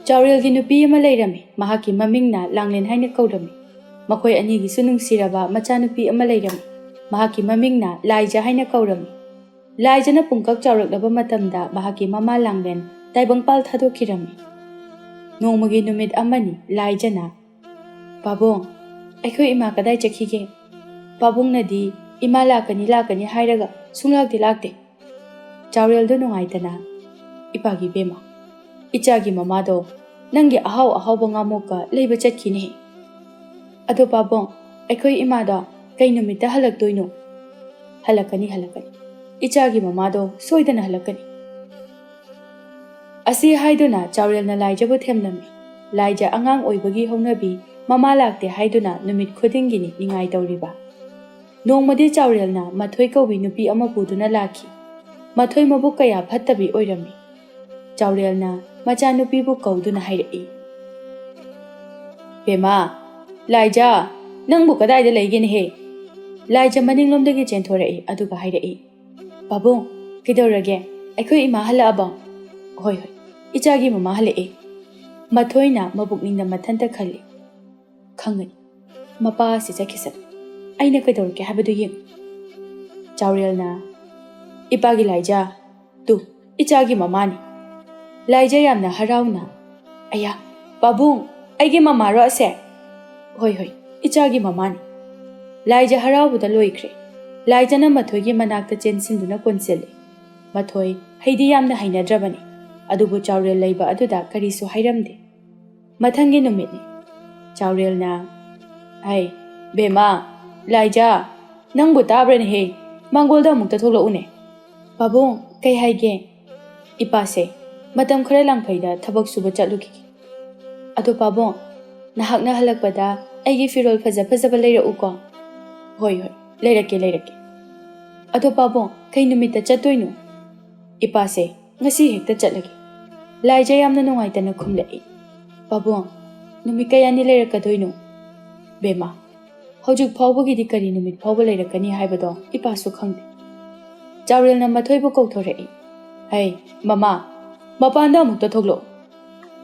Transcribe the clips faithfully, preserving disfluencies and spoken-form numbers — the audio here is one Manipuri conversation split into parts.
ꯆꯥꯎꯔꯦꯜꯒꯤ ꯅꯨꯄꯤ ꯑꯃ ꯂꯩꯔꯝꯃꯤ꯫ ꯃꯍꯥꯛꯀꯤ ꯃꯃꯤꯡꯅ ꯂꯥꯡꯂꯦꯟ ꯍꯥꯏꯅ ꯀꯧꯔꯝꯃꯤ꯫ ꯃꯈꯣꯏ ꯑꯅꯤꯒꯤꯁꯨ ꯅꯨꯡꯁꯤꯔꯕ ꯃꯆꯥꯅꯨꯄꯤ ꯑꯃ ꯂꯩꯔꯝꯃꯤ꯫ ꯃꯍꯥꯛꯀꯤ ꯃꯃꯤꯡꯅ ꯂꯥꯏꯖ ꯍꯥꯏꯅ ꯀꯧꯔꯝꯃꯤ꯫ ꯂꯥꯏꯖꯅ ꯄꯨꯡꯀꯛ ꯆꯥꯎꯔꯛꯂꯕ ꯃꯇꯝꯗ ꯃꯍꯥꯛꯀꯤ ꯃꯃꯥ ꯂꯥꯡꯂꯦꯟ ꯇꯥꯏꯕꯪꯄꯥꯜ ꯊꯥꯗꯣꯛꯈꯤꯔꯝꯃꯤ꯫ ꯅꯣꯡꯃꯒꯤ ꯅꯨꯃꯤꯠ ꯑꯃꯅꯤ ꯂꯥꯏꯖꯅ, "ꯄꯥꯕꯨꯡ, ꯑꯩꯈꯣꯏ ꯏꯃꯥ ꯀꯗꯥꯏ ꯆꯠꯈꯤꯒꯦ? ꯄꯥꯕꯨꯡꯅꯗꯤ ꯏꯃꯥ ꯂꯥꯛꯀꯅꯤ ꯂꯥꯛꯀꯅꯤ ꯍꯥꯏꯔꯒ ꯁꯨꯡꯂꯥꯛꯇꯤ ꯂꯥꯛꯇꯦ꯫" ꯆꯥꯎꯔꯦꯜꯗꯨ ꯅꯨꯡꯉꯥꯏꯇꯅ, "ꯏꯄꯥꯒꯤ ꯏꯕꯦꯝꯃ, ꯏꯆꯥꯒꯤ ꯃꯃꯥꯗꯣ ꯅꯪꯒꯤ ꯑꯍꯥꯎ ꯑꯍꯥꯎꯕ ꯉꯥꯃꯣꯛꯀ ꯂꯩꯕ ꯆꯠꯈꯤꯅꯦ꯫ ꯑꯗꯣ ꯄꯥꯕꯨꯡ, ꯑꯩꯈꯣꯏ ꯏꯃꯥꯗꯣ ꯀꯩ ꯅꯨꯃꯤꯠꯇ ꯍꯜꯂꯛꯇꯣꯏꯅꯣ?" "ꯍꯜꯂꯛꯀꯅꯤ, ꯍꯜꯂꯛꯀꯅꯤ꯫ ꯏꯆꯥꯒꯤ ꯃꯃꯥꯗꯣ ꯁꯣꯏꯗꯅ ꯍꯜꯂꯛꯀꯅꯤ꯫" ꯑꯁꯤ ꯍꯥꯏꯗꯨꯅ ꯆꯥꯎꯔꯦꯜꯅ ꯂꯥꯏꯖꯕꯨ ꯊꯦꯝꯂꯝꯃꯤ꯫ ꯂꯥꯏꯖ ꯑꯉꯥꯡ ꯑꯣꯏꯕꯒꯤ ꯍꯧꯅꯕꯤ ꯃꯃꯥ ꯂꯥꯛꯇꯦ ꯍꯥꯏꯗꯨꯅ ꯅꯨꯃꯤꯠ ꯈꯨꯗꯤꯡꯒꯤꯅꯤ ꯅꯤꯡꯉꯥꯏ ꯇꯧꯔꯤꯕ꯫ ꯅꯣꯡꯃꯗꯤ ꯆꯥꯎꯔꯦꯜꯅ ꯃꯊꯣꯏ ꯀꯧꯕꯤ ꯅꯨꯄꯤ ꯑꯃ ꯄꯨꯗꯨꯅ ꯂꯥꯛꯈꯤ꯫ ꯃꯊꯣꯏ ꯃꯕꯨꯛ ꯀꯌꯥ ꯐꯠꯇꯕꯤ ꯑꯣꯏꯔꯝꯃꯤ꯫ ꯆꯥꯎꯔꯦꯜꯅ ꯃꯆꯥꯅꯨꯄꯤꯕꯨ ꯀꯧꯗꯨꯅ ꯍꯥꯏꯔꯛꯏ, "ꯕꯦꯝꯃ, ꯂꯥꯏꯖ, ꯅꯪꯕꯨ ꯀꯗꯥꯏꯗ ꯂꯩꯒꯦꯅꯦꯍꯦ?" ꯂꯥꯏꯖ ꯃꯅꯤꯡꯂꯣꯝꯗꯒꯤ ꯆꯦꯟꯊꯣꯔꯛꯏ, ꯑꯗꯨꯒ ꯍꯥꯏꯔꯛꯏ, "ꯄꯥꯕꯨꯡ, ꯀꯩꯗꯧꯔꯒꯦ? ꯑꯩꯈꯣꯏ ꯏꯃꯥ ꯍꯜꯂꯛꯑꯕꯣ?" "ꯍꯣꯏ, ꯍꯣꯏ, ꯏꯆꯥꯒꯤ ꯃꯃꯥ ꯍꯜꯂꯛꯑꯦ꯫" ꯃꯊꯣꯏꯅ ꯃꯕꯨꯛꯅꯤꯡꯗ ꯃꯊꯟꯇ ꯈꯜꯂꯤ, "ꯈꯪꯒꯅꯤ, ꯃꯄꯥꯁꯤ ꯆꯠꯈꯤꯁꯅꯨ꯫ ꯑꯩꯅ ꯀꯩꯗꯧꯔꯛꯀꯦ ꯍꯥꯏꯕꯗꯨ ꯌꯦꯡꯉꯨ꯫" ꯆꯥꯎꯔꯦꯜꯅ, "ꯏꯄꯥꯒꯤ ꯂꯥꯏꯖ, ꯇꯨ, ꯏꯆꯥꯒꯤ ꯃꯃꯥꯅꯤ꯫" ꯂꯥꯏꯖ ꯌꯥꯝꯅ ꯍꯔꯥꯎꯅ, "ꯑꯌꯥ, ꯄꯥꯕꯨꯡ, ꯑꯩꯒꯤ ꯃꯃꯥꯔꯣ ꯑꯁꯦ?" "ꯍꯣꯏ, ꯍꯣꯏ, ꯏꯆꯥꯒꯤ ꯃꯃꯥꯅꯤ꯫" ꯂꯥꯏꯖ ꯍꯔꯥꯎꯕꯗ ꯂꯣꯏꯈ꯭ꯔꯦ꯫ ꯂꯥꯏꯖꯅ ꯃꯊꯣꯏꯒꯤ ꯃꯅꯥꯛꯇ ꯆꯦꯟꯁꯤꯟꯗꯨꯅ ꯀꯣꯟꯁꯤꯜꯂꯤ꯫ ꯃꯊꯣꯏ ꯍꯩꯗꯤ ꯌꯥꯝꯅ ꯍꯩꯅꯗ꯭ꯔꯕꯅꯤ, ꯑꯗꯨꯕꯨ ꯆꯥꯎꯔꯦꯜ ꯂꯩꯕ ꯑꯗꯨꯗ ꯀꯔꯤꯁꯨ ꯍꯥꯏꯔꯝꯗꯦ꯫ ꯃꯊꯪꯒꯤ ꯅꯨꯃꯤꯠꯅꯤ꯫ ꯆꯥꯎꯔꯦꯜꯅ, "ꯍꯩ, ꯕꯦꯝꯃ, ꯂꯥꯏꯖ, ꯅꯪꯕꯨ ꯇꯥꯕ꯭ꯔꯅꯦꯍꯦ? ꯃꯥꯡꯒꯣꯜꯗ ꯑꯃꯨꯛꯇ ꯊꯣꯛꯂꯛꯎꯅꯦ꯫" "ꯄꯥꯕꯨꯡ, ꯀꯩ ꯍꯥꯏꯒꯦ?" "ꯏꯄꯥꯁꯦ ꯃꯇꯝ ꯈꯔ ꯂꯥꯡꯐꯩꯗ ꯊꯕꯛ ꯁꯨꯕ ꯆꯠꯂꯨꯈꯤꯒꯦ꯫" "ꯑꯗꯣ ꯄꯥꯕꯨꯡ, ꯅꯍꯥꯛꯅ ꯍꯜꯂꯛꯄꯗ ꯑꯩꯒꯤ ꯐꯤꯔꯣꯜ ꯐꯖ ꯐꯖꯕ ꯂꯩꯔꯛꯎꯀꯣ꯫" "ꯍꯣꯏ, ꯍꯣꯏ, ꯂꯩꯔꯛꯀꯦ, ꯂꯩꯔꯛꯀꯦ꯫" "ꯑꯗꯣ ꯄꯥꯕꯨꯡ, ꯀꯩ ꯅꯨꯃꯤꯠꯇ ꯆꯠꯇꯣꯏꯅꯣ?" "ꯏꯄꯥꯁꯦ ꯉꯁꯤ ꯍꯦꯛꯇ ꯆꯠꯂꯒꯦ꯫" ꯂꯥꯏꯖ ꯌꯥꯝꯅ ꯅꯨꯡꯉꯥꯏꯇꯅ ꯈꯨꯝꯂꯛꯏ꯫ "ꯄꯥꯕꯨꯡ, ꯅꯨꯃꯤꯠ ꯀꯌꯥꯅꯤ ꯂꯩꯔꯛꯀꯗꯣꯏꯅꯣ?" "ꯕꯦꯝꯃ, ꯍꯧꯖꯤꯛ ꯐꯥꯎꯕꯒꯤꯗꯤ ꯀꯔꯤ ꯅꯨꯃꯤꯠ ꯐꯥꯎꯕ ꯂꯩꯔꯛꯀꯅꯤ ꯍꯥꯏꯕꯗꯣ ꯏꯄꯥꯁꯨ ꯈꯪꯗꯦ꯫" ꯆꯥꯎꯔꯦꯜꯅ ꯃꯊꯣꯏꯕꯨ ꯀꯧꯊꯣꯔꯛꯏ꯫ "ꯍꯩ, ꯃꯃꯥ, ꯃꯄꯥꯟꯗ ꯑꯃꯨꯛꯇ ꯊꯣꯛꯂꯛꯑꯣ꯫"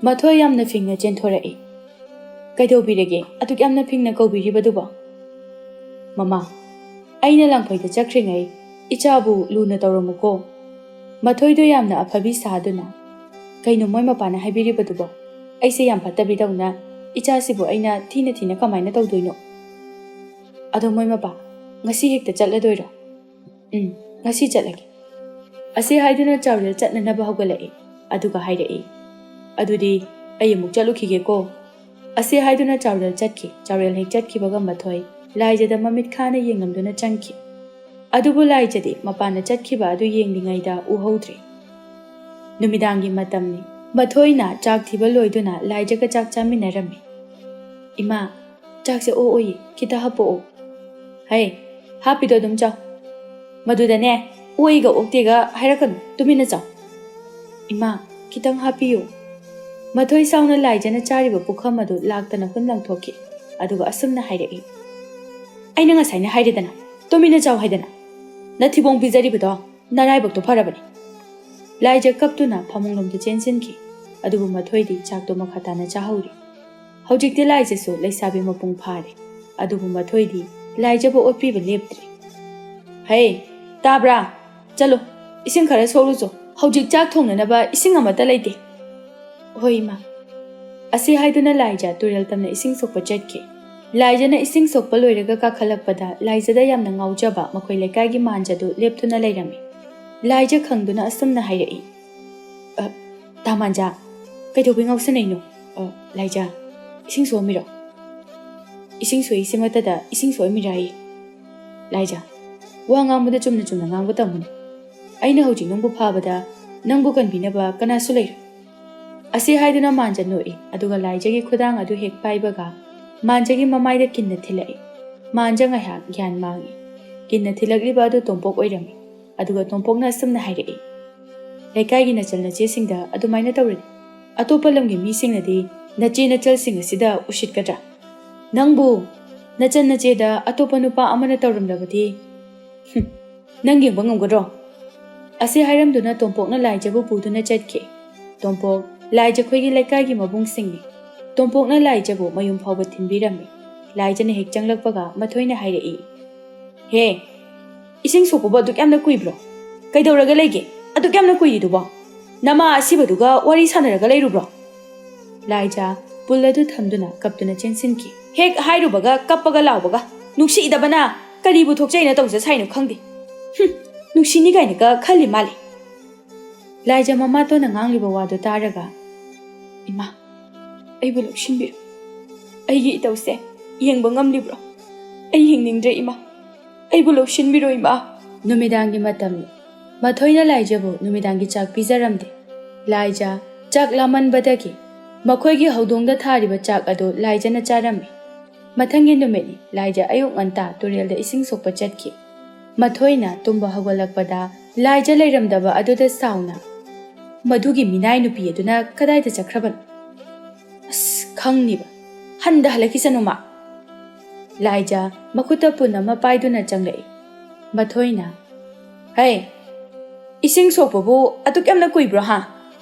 ꯃꯊꯣꯏ ꯌꯥꯝꯅ ꯐꯤꯡꯅ ꯆꯦꯟꯊꯣꯔꯛꯏ꯫ "ꯀꯩꯗꯧꯕꯤꯔꯒꯦ ꯑꯗꯨꯛ ꯌꯥꯝꯅ ꯐꯤꯡꯅ ꯀꯧꯕꯤꯔꯤꯕꯗꯨꯕꯣ?" "ꯃꯃꯥ, ꯑꯩꯅ ꯂꯥꯡꯐꯩꯗ ꯆꯠꯈ꯭ꯔꯤꯉꯩ ꯏꯆꯥꯕꯨ ꯂꯨꯅ ꯇꯧꯔꯝꯃꯨꯀꯣ꯫" ꯃꯊꯣꯏꯗꯣ ꯌꯥꯝꯅ ꯑꯐꯕꯤ ꯁꯥꯗꯨꯅ, "ꯀꯩꯅꯣ ꯃꯣꯏ ꯃꯄꯥꯅ ꯍꯥꯏꯕꯤꯔꯤꯕꯗꯨꯕꯣ? ꯑꯩꯁꯦ ꯌꯥꯝ ꯐꯠꯇꯕꯤꯗꯧꯅ ꯏꯆꯥꯁꯤꯕꯨ ꯑꯩꯅ ꯊꯤꯅ ꯊꯤꯅ ꯀꯃꯥꯏꯅ ꯇꯧꯗꯣꯏꯅꯣ? ꯑꯗꯣ ꯃꯣꯏ ꯃꯄꯥ, ꯉꯁꯤ ꯍꯦꯛꯇ ꯆꯠꯂꯗꯣꯏꯔꯣ?" "ꯎꯝ, ꯉꯁꯤ ꯆꯠꯂꯒꯦ꯫" ꯑꯁꯤ ꯍꯥꯏꯗꯨꯅ ꯆꯥꯎꯔꯦꯜ ꯆꯠꯅꯅꯕ ꯍꯧꯒꯠꯂꯛꯏ꯫ ꯑꯗꯨꯒ ꯍꯥꯏꯔꯛꯏ, "ꯑꯗꯨꯗꯤ ꯑꯩ ꯑꯃꯨꯛ ꯆꯠꯂꯨꯈꯤꯒꯦꯀꯣ꯫" ꯑꯁꯤ ꯍꯥꯏꯗꯨꯅ ꯆꯥꯎꯔꯦꯜ ꯆꯠꯈꯤ꯫ ꯆꯥꯎꯔꯦꯜ ꯍꯦꯛ ꯆꯠꯈꯤꯕꯒ ꯃꯊꯣꯏ ꯂꯥꯏꯖꯗ ꯃꯃꯤꯠ ꯈꯥꯅ ꯌꯦꯡꯂꯝꯗꯨꯅ ꯆꯪꯈꯤ꯫ ꯑꯗꯨꯕꯨ ꯂꯥꯏꯖꯗꯤ ꯃꯄꯥꯟꯗ ꯆꯠꯈꯤꯕ ꯑꯗꯨ ꯌꯦꯡꯂꯤꯉꯩꯗ ꯎꯍꯧꯗ꯭ꯔꯦ꯫ ꯅꯨꯃꯤꯗꯥꯡꯒꯤ ꯃꯇꯝꯅꯤ꯫ ꯃꯊꯣꯏꯅ ꯆꯥꯛ ꯊꯤꯕ ꯂꯣꯏꯗꯨꯅ ꯂꯥꯏꯖꯒ ꯆꯥꯛ ꯆꯥꯃꯤꯟꯅꯔꯝꯃꯤ꯫ "ꯏꯃꯥ, ꯆꯥꯛꯁꯦ ꯑꯣꯛꯑꯣꯏꯌꯦ, ꯈꯤꯇ ꯍꯥꯞꯄꯛꯑꯣ꯫" "ꯍꯩ, ꯍꯥꯞꯄꯤꯗꯣ ꯑꯗꯨꯝ ꯆꯥꯎ꯫ ꯃꯗꯨꯗꯅꯦ, ꯑꯣꯛꯏꯒ ꯑꯣꯛꯇꯦꯒ ꯍꯥꯏꯔꯛꯀꯅꯨ, ꯇꯨꯃꯤꯟꯅ ꯆꯥꯎ꯫" "ꯏꯃꯥ, ꯈꯤꯇꯪ ꯍꯥꯞꯄꯤꯌꯨ꯫" ꯃꯊꯣꯏ ꯁꯥꯎꯅ ꯂꯥꯏꯖꯅ ꯆꯥꯔꯤꯕ ꯄꯨꯈꯝ ꯑꯗꯨ ꯂꯥꯛꯇꯅ ꯍꯨꯟ ꯂꯪꯊꯣꯛꯈꯤ꯫ ꯑꯗꯨꯒ ꯑꯁꯨꯝꯅ ꯍꯥꯏꯔꯛꯏ, "ꯑꯩꯅ ꯉꯁꯥꯏꯅ ꯍꯥꯏꯔꯦꯗꯅ, ꯇꯨꯃꯤꯟꯅ ꯆꯥꯎ ꯍꯥꯏꯗꯅ꯫ ꯅꯊꯤꯕꯣꯡ ꯄꯤꯖꯔꯤꯕꯗꯣ ꯅꯔꯥꯏꯕꯛꯇꯣ ꯐꯔꯕꯅꯤ꯫" ꯂꯥꯏꯖ ꯀꯞꯇꯨꯅ ꯐꯃꯨꯡꯂꯣꯝꯗ ꯆꯦꯟꯁꯤꯟꯈꯤ꯫ ꯑꯗꯨꯕꯨ ꯃꯊꯣꯏꯗꯤ ꯆꯥꯛꯇꯣ ꯃꯈꯥ ꯇꯥꯅ ꯆꯥꯍꯧꯔꯤ꯫ ꯍꯧꯖꯤꯛꯇꯤ ꯂꯥꯏꯖꯁꯨ ꯂꯩꯁꯥꯕꯤ ꯃꯄꯨꯡ ꯐꯥꯔꯦ꯫ ꯑꯗꯨꯕꯨ ꯃꯊꯣꯏꯗꯤ ꯂꯥꯏꯖꯕꯨ ꯑꯣꯠꯄꯤꯕ ꯂꯦꯞꯇ꯭ꯔꯤ꯫ "ꯍꯩ, ꯇꯥꯕ꯭ꯔꯥ? ꯆꯠꯂꯣ, ꯏꯁꯤꯡ ꯈꯔ ꯁꯣꯛꯂꯨꯆꯣ꯫ ꯍꯧꯖꯤꯛ ꯆꯥꯛ ꯊꯣꯡꯅꯅꯕ ꯏꯁꯤꯡ ꯑꯃꯠꯇ ꯂꯩꯇꯦ꯫" "ꯍꯣꯏ, ꯏꯃꯥ꯫" ꯑꯁꯤ ꯍꯥꯏꯗꯨꯅ ꯂꯥꯏꯖ ꯇꯨꯔꯦꯜ ꯇꯝꯅ ꯏꯁꯤꯡ ꯁꯣꯛꯄ ꯆꯠꯈꯤ꯫ ꯂꯥꯏꯖꯅ ꯏꯁꯤꯡ ꯁꯣꯛꯄ ꯂꯣꯏꯔꯒ ꯀꯥꯈꯠꯂꯛꯄꯗ ꯂꯥꯏꯖꯗ ꯌꯥꯝꯅ ꯉꯥꯎꯖꯕ ꯃꯈꯣꯏ ꯂꯩꯀꯥꯏꯒꯤ ꯃꯥꯟꯖꯗꯨ ꯂꯦꯞꯇꯨꯅ ꯂꯩꯔꯝꯃꯤ꯫ ꯂꯥꯏꯖ ꯈꯪꯗꯨꯅ ꯑꯁꯨꯝꯅ ꯍꯥꯏꯔꯛꯏ, "ꯑ, ꯇꯥ ꯃꯥꯟꯖꯥ, ꯀꯩꯗꯧꯕꯩ ꯉꯥꯎꯁꯟꯅꯩꯅꯣ? ꯑ, ꯂꯥꯏꯖꯥ, ꯏꯁꯤꯡ ꯁꯣꯛꯑꯝꯃꯤꯔꯣ?" "ꯏꯁꯤꯡ ꯁꯣꯛꯏꯁꯤꯃꯛꯇꯗ ꯏꯁꯤꯡ ꯁꯣꯛꯑꯝꯃꯤꯔꯥꯌꯦ?" "ꯂꯥꯏꯖꯥ, ꯋꯥ ꯉꯥꯡꯕꯗ ꯆꯨꯝꯅ ꯆꯨꯝꯅ ꯉꯥꯡꯕ ꯇꯝꯃꯨꯅꯦ꯫ ꯑꯩꯅ ꯍꯧꯖꯤꯛ ꯅꯪꯕꯨ ꯐꯥꯕꯗ ꯅꯪꯕꯨ ꯀꯟꯕꯤꯅꯕ ꯀꯅꯥꯁꯨ ꯂꯩꯔꯣꯏ꯫" ꯑꯁꯤ ꯍꯥꯏꯗꯨꯅ ꯃꯥꯟꯖ ꯅꯣꯛꯏ, ꯑꯗꯨꯒ ꯂꯥꯏꯖꯒꯤ ꯈꯨꯗꯥꯡ ꯑꯗꯨ ꯍꯦꯛ ꯄꯥꯏꯕꯒ ꯃꯥꯟꯖꯒꯤ ꯃꯃꯥꯏꯗ ꯀꯤꯟꯅ ꯊꯤꯜꯂꯛꯏ꯫ ꯃꯥꯟꯖ ꯉꯥꯏꯍꯥꯛ ꯒ꯭ꯌꯥꯟ ꯃꯥꯡꯏ꯫ ꯀꯤꯟꯅ ꯊꯤꯜꯂꯛꯂꯤꯕ ꯑꯗꯨ ꯇꯣꯝꯄꯣꯛ ꯑꯣꯏꯔꯝꯃꯤ꯫ ꯑꯗꯨꯒ ꯇꯣꯝꯄꯣꯛꯅ ꯑꯁꯨꯝꯅ ꯍꯥꯏꯔꯛꯏ, "ꯂꯩꯀꯥꯏꯒꯤ ꯅꯆꯜ ꯅꯆꯦꯁꯤꯡꯗ ꯑꯗꯨꯃꯥꯏꯅ ꯇꯧꯔꯗꯤ ꯑꯇꯣꯞꯄ ꯂꯝꯒꯤ ꯃꯤꯁꯤꯡꯅꯗꯤ ꯅꯆꯦ ꯅꯆꯜꯁꯤꯡ ꯑꯁꯤꯗ ꯎꯁꯤꯠꯀꯗ꯭ꯔꯥ? ꯅꯪꯕꯨ ꯅꯆꯟ ꯅꯆꯦꯗ ꯑꯇꯣꯞꯄ ꯅꯨꯄꯥ ꯑꯃꯅ ꯇꯧꯔꯝꯂꯕꯗꯤ, ꯍꯨꯝ, ꯅꯪ ꯌꯦꯡꯕ ꯉꯝꯒꯗ꯭ꯔꯣ?" ꯑꯁꯤ ꯍꯥꯏꯔꯝꯗꯨꯅ ꯇꯣꯝꯄꯣꯛꯅ ꯂꯥꯏꯖꯕꯨ ꯄꯨꯗꯨꯅ ꯆꯠꯈꯤ꯫ ꯇꯣꯝꯄꯣꯛ ꯂꯥꯏꯖ ꯑꯩꯈꯣꯏꯒꯤ ꯂꯩꯀꯥꯏꯒꯤ ꯃꯕꯨꯡꯁꯤꯡꯅꯤ꯫ ꯇꯣꯝꯄꯣꯛꯅ ꯂꯥꯏꯖꯕꯨ ꯃꯌꯨꯝ ꯐꯥꯎꯕ ꯊꯤꯟꯕꯤꯔꯝꯃꯤ꯫ ꯂꯥꯏꯖꯅ ꯍꯦꯛ ꯆꯪꯂꯛꯄꯒ ꯃꯊꯣꯏꯅ ꯍꯥꯏꯔꯛꯏ, "ꯍꯦ, ꯏꯁꯤꯡ ꯁꯣꯛꯄꯕꯨ ꯑꯗꯨꯛ ꯌꯥꯝꯅ ꯀꯨꯏꯕ꯭ꯔꯣ? ꯀꯩꯗꯧꯔꯒ ꯂꯩꯒꯦ? ꯑꯗꯨꯛ ꯌꯥꯝꯅ ꯀꯨꯏꯔꯤꯗꯨꯕꯣ? ꯅꯃꯥ ꯑꯁꯤꯕꯗꯨꯒ ꯋꯥꯔꯤ ꯁꯥꯟꯅꯔꯒ ꯂꯩꯔꯨꯕ꯭ꯔꯣ?" ꯂꯥꯏꯖ ꯄꯨꯜ ꯑꯗꯨ ꯊꯝꯗꯨꯅ ꯀꯞꯇꯨꯅ ꯆꯦꯟꯁꯤꯟꯈꯤ꯫ ꯍꯦꯛ ꯍꯥꯏꯔꯨꯕꯒ ꯀꯞꯄꯒ ꯂꯥꯎꯕꯒ, ꯅꯨꯡꯁꯤꯗꯕꯅ ꯀꯔꯤꯕꯨ ꯊꯣꯛꯆꯩꯅ ꯇꯧꯖ ꯁꯥꯏꯅꯣ ꯈꯪꯗꯦ꯫ ꯍꯨꯝ, ꯅꯨꯡꯁꯤꯅꯤ ꯀꯥꯏꯅꯒ ꯈꯜꯂꯤ ꯃꯥꯜꯂꯤ꯫ ꯂꯥꯏꯖ ꯃꯃꯥꯇꯣꯟꯅ ꯉꯥꯡꯂꯤꯕ ꯋꯥꯗꯨ ꯇꯥꯔꯒ, "ꯏꯃꯥ, ꯑꯩꯕꯨ ꯂꯧꯁꯤꯟꯕꯤꯔꯣ꯫ ꯑꯩꯒꯤ ꯏꯇꯧꯁꯦ ꯌꯦꯡꯕ ꯉꯝꯂꯤꯕ꯭ꯔꯣ? ꯑꯩ ꯌꯦꯡꯅꯤꯡꯗ꯭ꯔꯦ ꯏꯃꯥ꯫ ꯑꯩꯕꯨ ꯂꯧꯁꯤꯟꯕꯤꯔꯣ ꯏꯃꯥ꯫" ꯅꯨꯃꯤꯗꯥꯡꯒꯤ ꯃꯇꯝꯅꯤ꯫ ꯃꯊꯣꯏꯅ ꯂꯥꯏꯖꯕꯨ ꯅꯨꯃꯤꯗꯥꯡꯒꯤ ꯆꯥꯛ ꯄꯤꯖꯔꯝꯗꯦ꯫ ꯂꯥꯏꯖ ꯆꯥꯛ ꯂꯥꯝꯃꯟꯕꯗꯒꯤ ꯃꯈꯣꯏꯒꯤ ꯍꯧꯗꯣꯡꯗ ꯊꯥꯔꯤꯕ ꯆꯥꯛ ꯑꯗꯨ ꯂꯥꯏꯖꯅ ꯆꯥꯔꯝꯃꯤ꯫ ꯃꯊꯪꯒꯤ ꯅꯨꯃꯤꯠꯅꯤ, ꯂꯥꯏꯖ ꯑꯌꯨꯛ ꯉꯟꯇꯥ ꯇꯨꯔꯦꯜꯗ ꯏꯁꯤꯡ ꯁꯣꯛꯄ ꯆꯠꯈꯤ꯫ ꯃꯊꯣꯏꯅ ꯇꯨꯝꯕ ꯍꯧꯒꯠꯂꯛꯄꯗ ꯂꯥꯏꯖ ꯂꯩꯔꯝꯗꯕ ꯑꯗꯨꯗ ꯁꯥꯎꯅ, "ꯃꯗꯨꯒꯤ ꯃꯤꯅꯥꯏ ꯅꯨꯄꯤ ꯑꯗꯨꯅ ꯀꯗꯥꯏꯗ ꯆꯠꯈ꯭ꯔꯕꯅꯣ? ꯑꯁ, ꯈꯪꯅꯤꯕ, ꯍꯟꯗ ꯍꯜꯂꯛꯈꯤꯁꯅꯨ ꯃꯥ꯫" ꯂꯥꯏꯖ ꯃꯈꯨꯠꯇ ꯄꯨꯟ ꯑꯃ ꯄꯥꯏꯗꯨꯅ ꯆꯪꯂꯛꯏ꯫ ꯃꯊꯣꯏꯅ, "ꯍꯩ, ꯏꯁꯤꯡ ꯁꯣꯛꯄꯕꯨ ꯑꯗꯨꯛ ꯌꯥꯝꯅ ꯀꯨꯏꯕ꯭ꯔꯣ ꯍꯥ?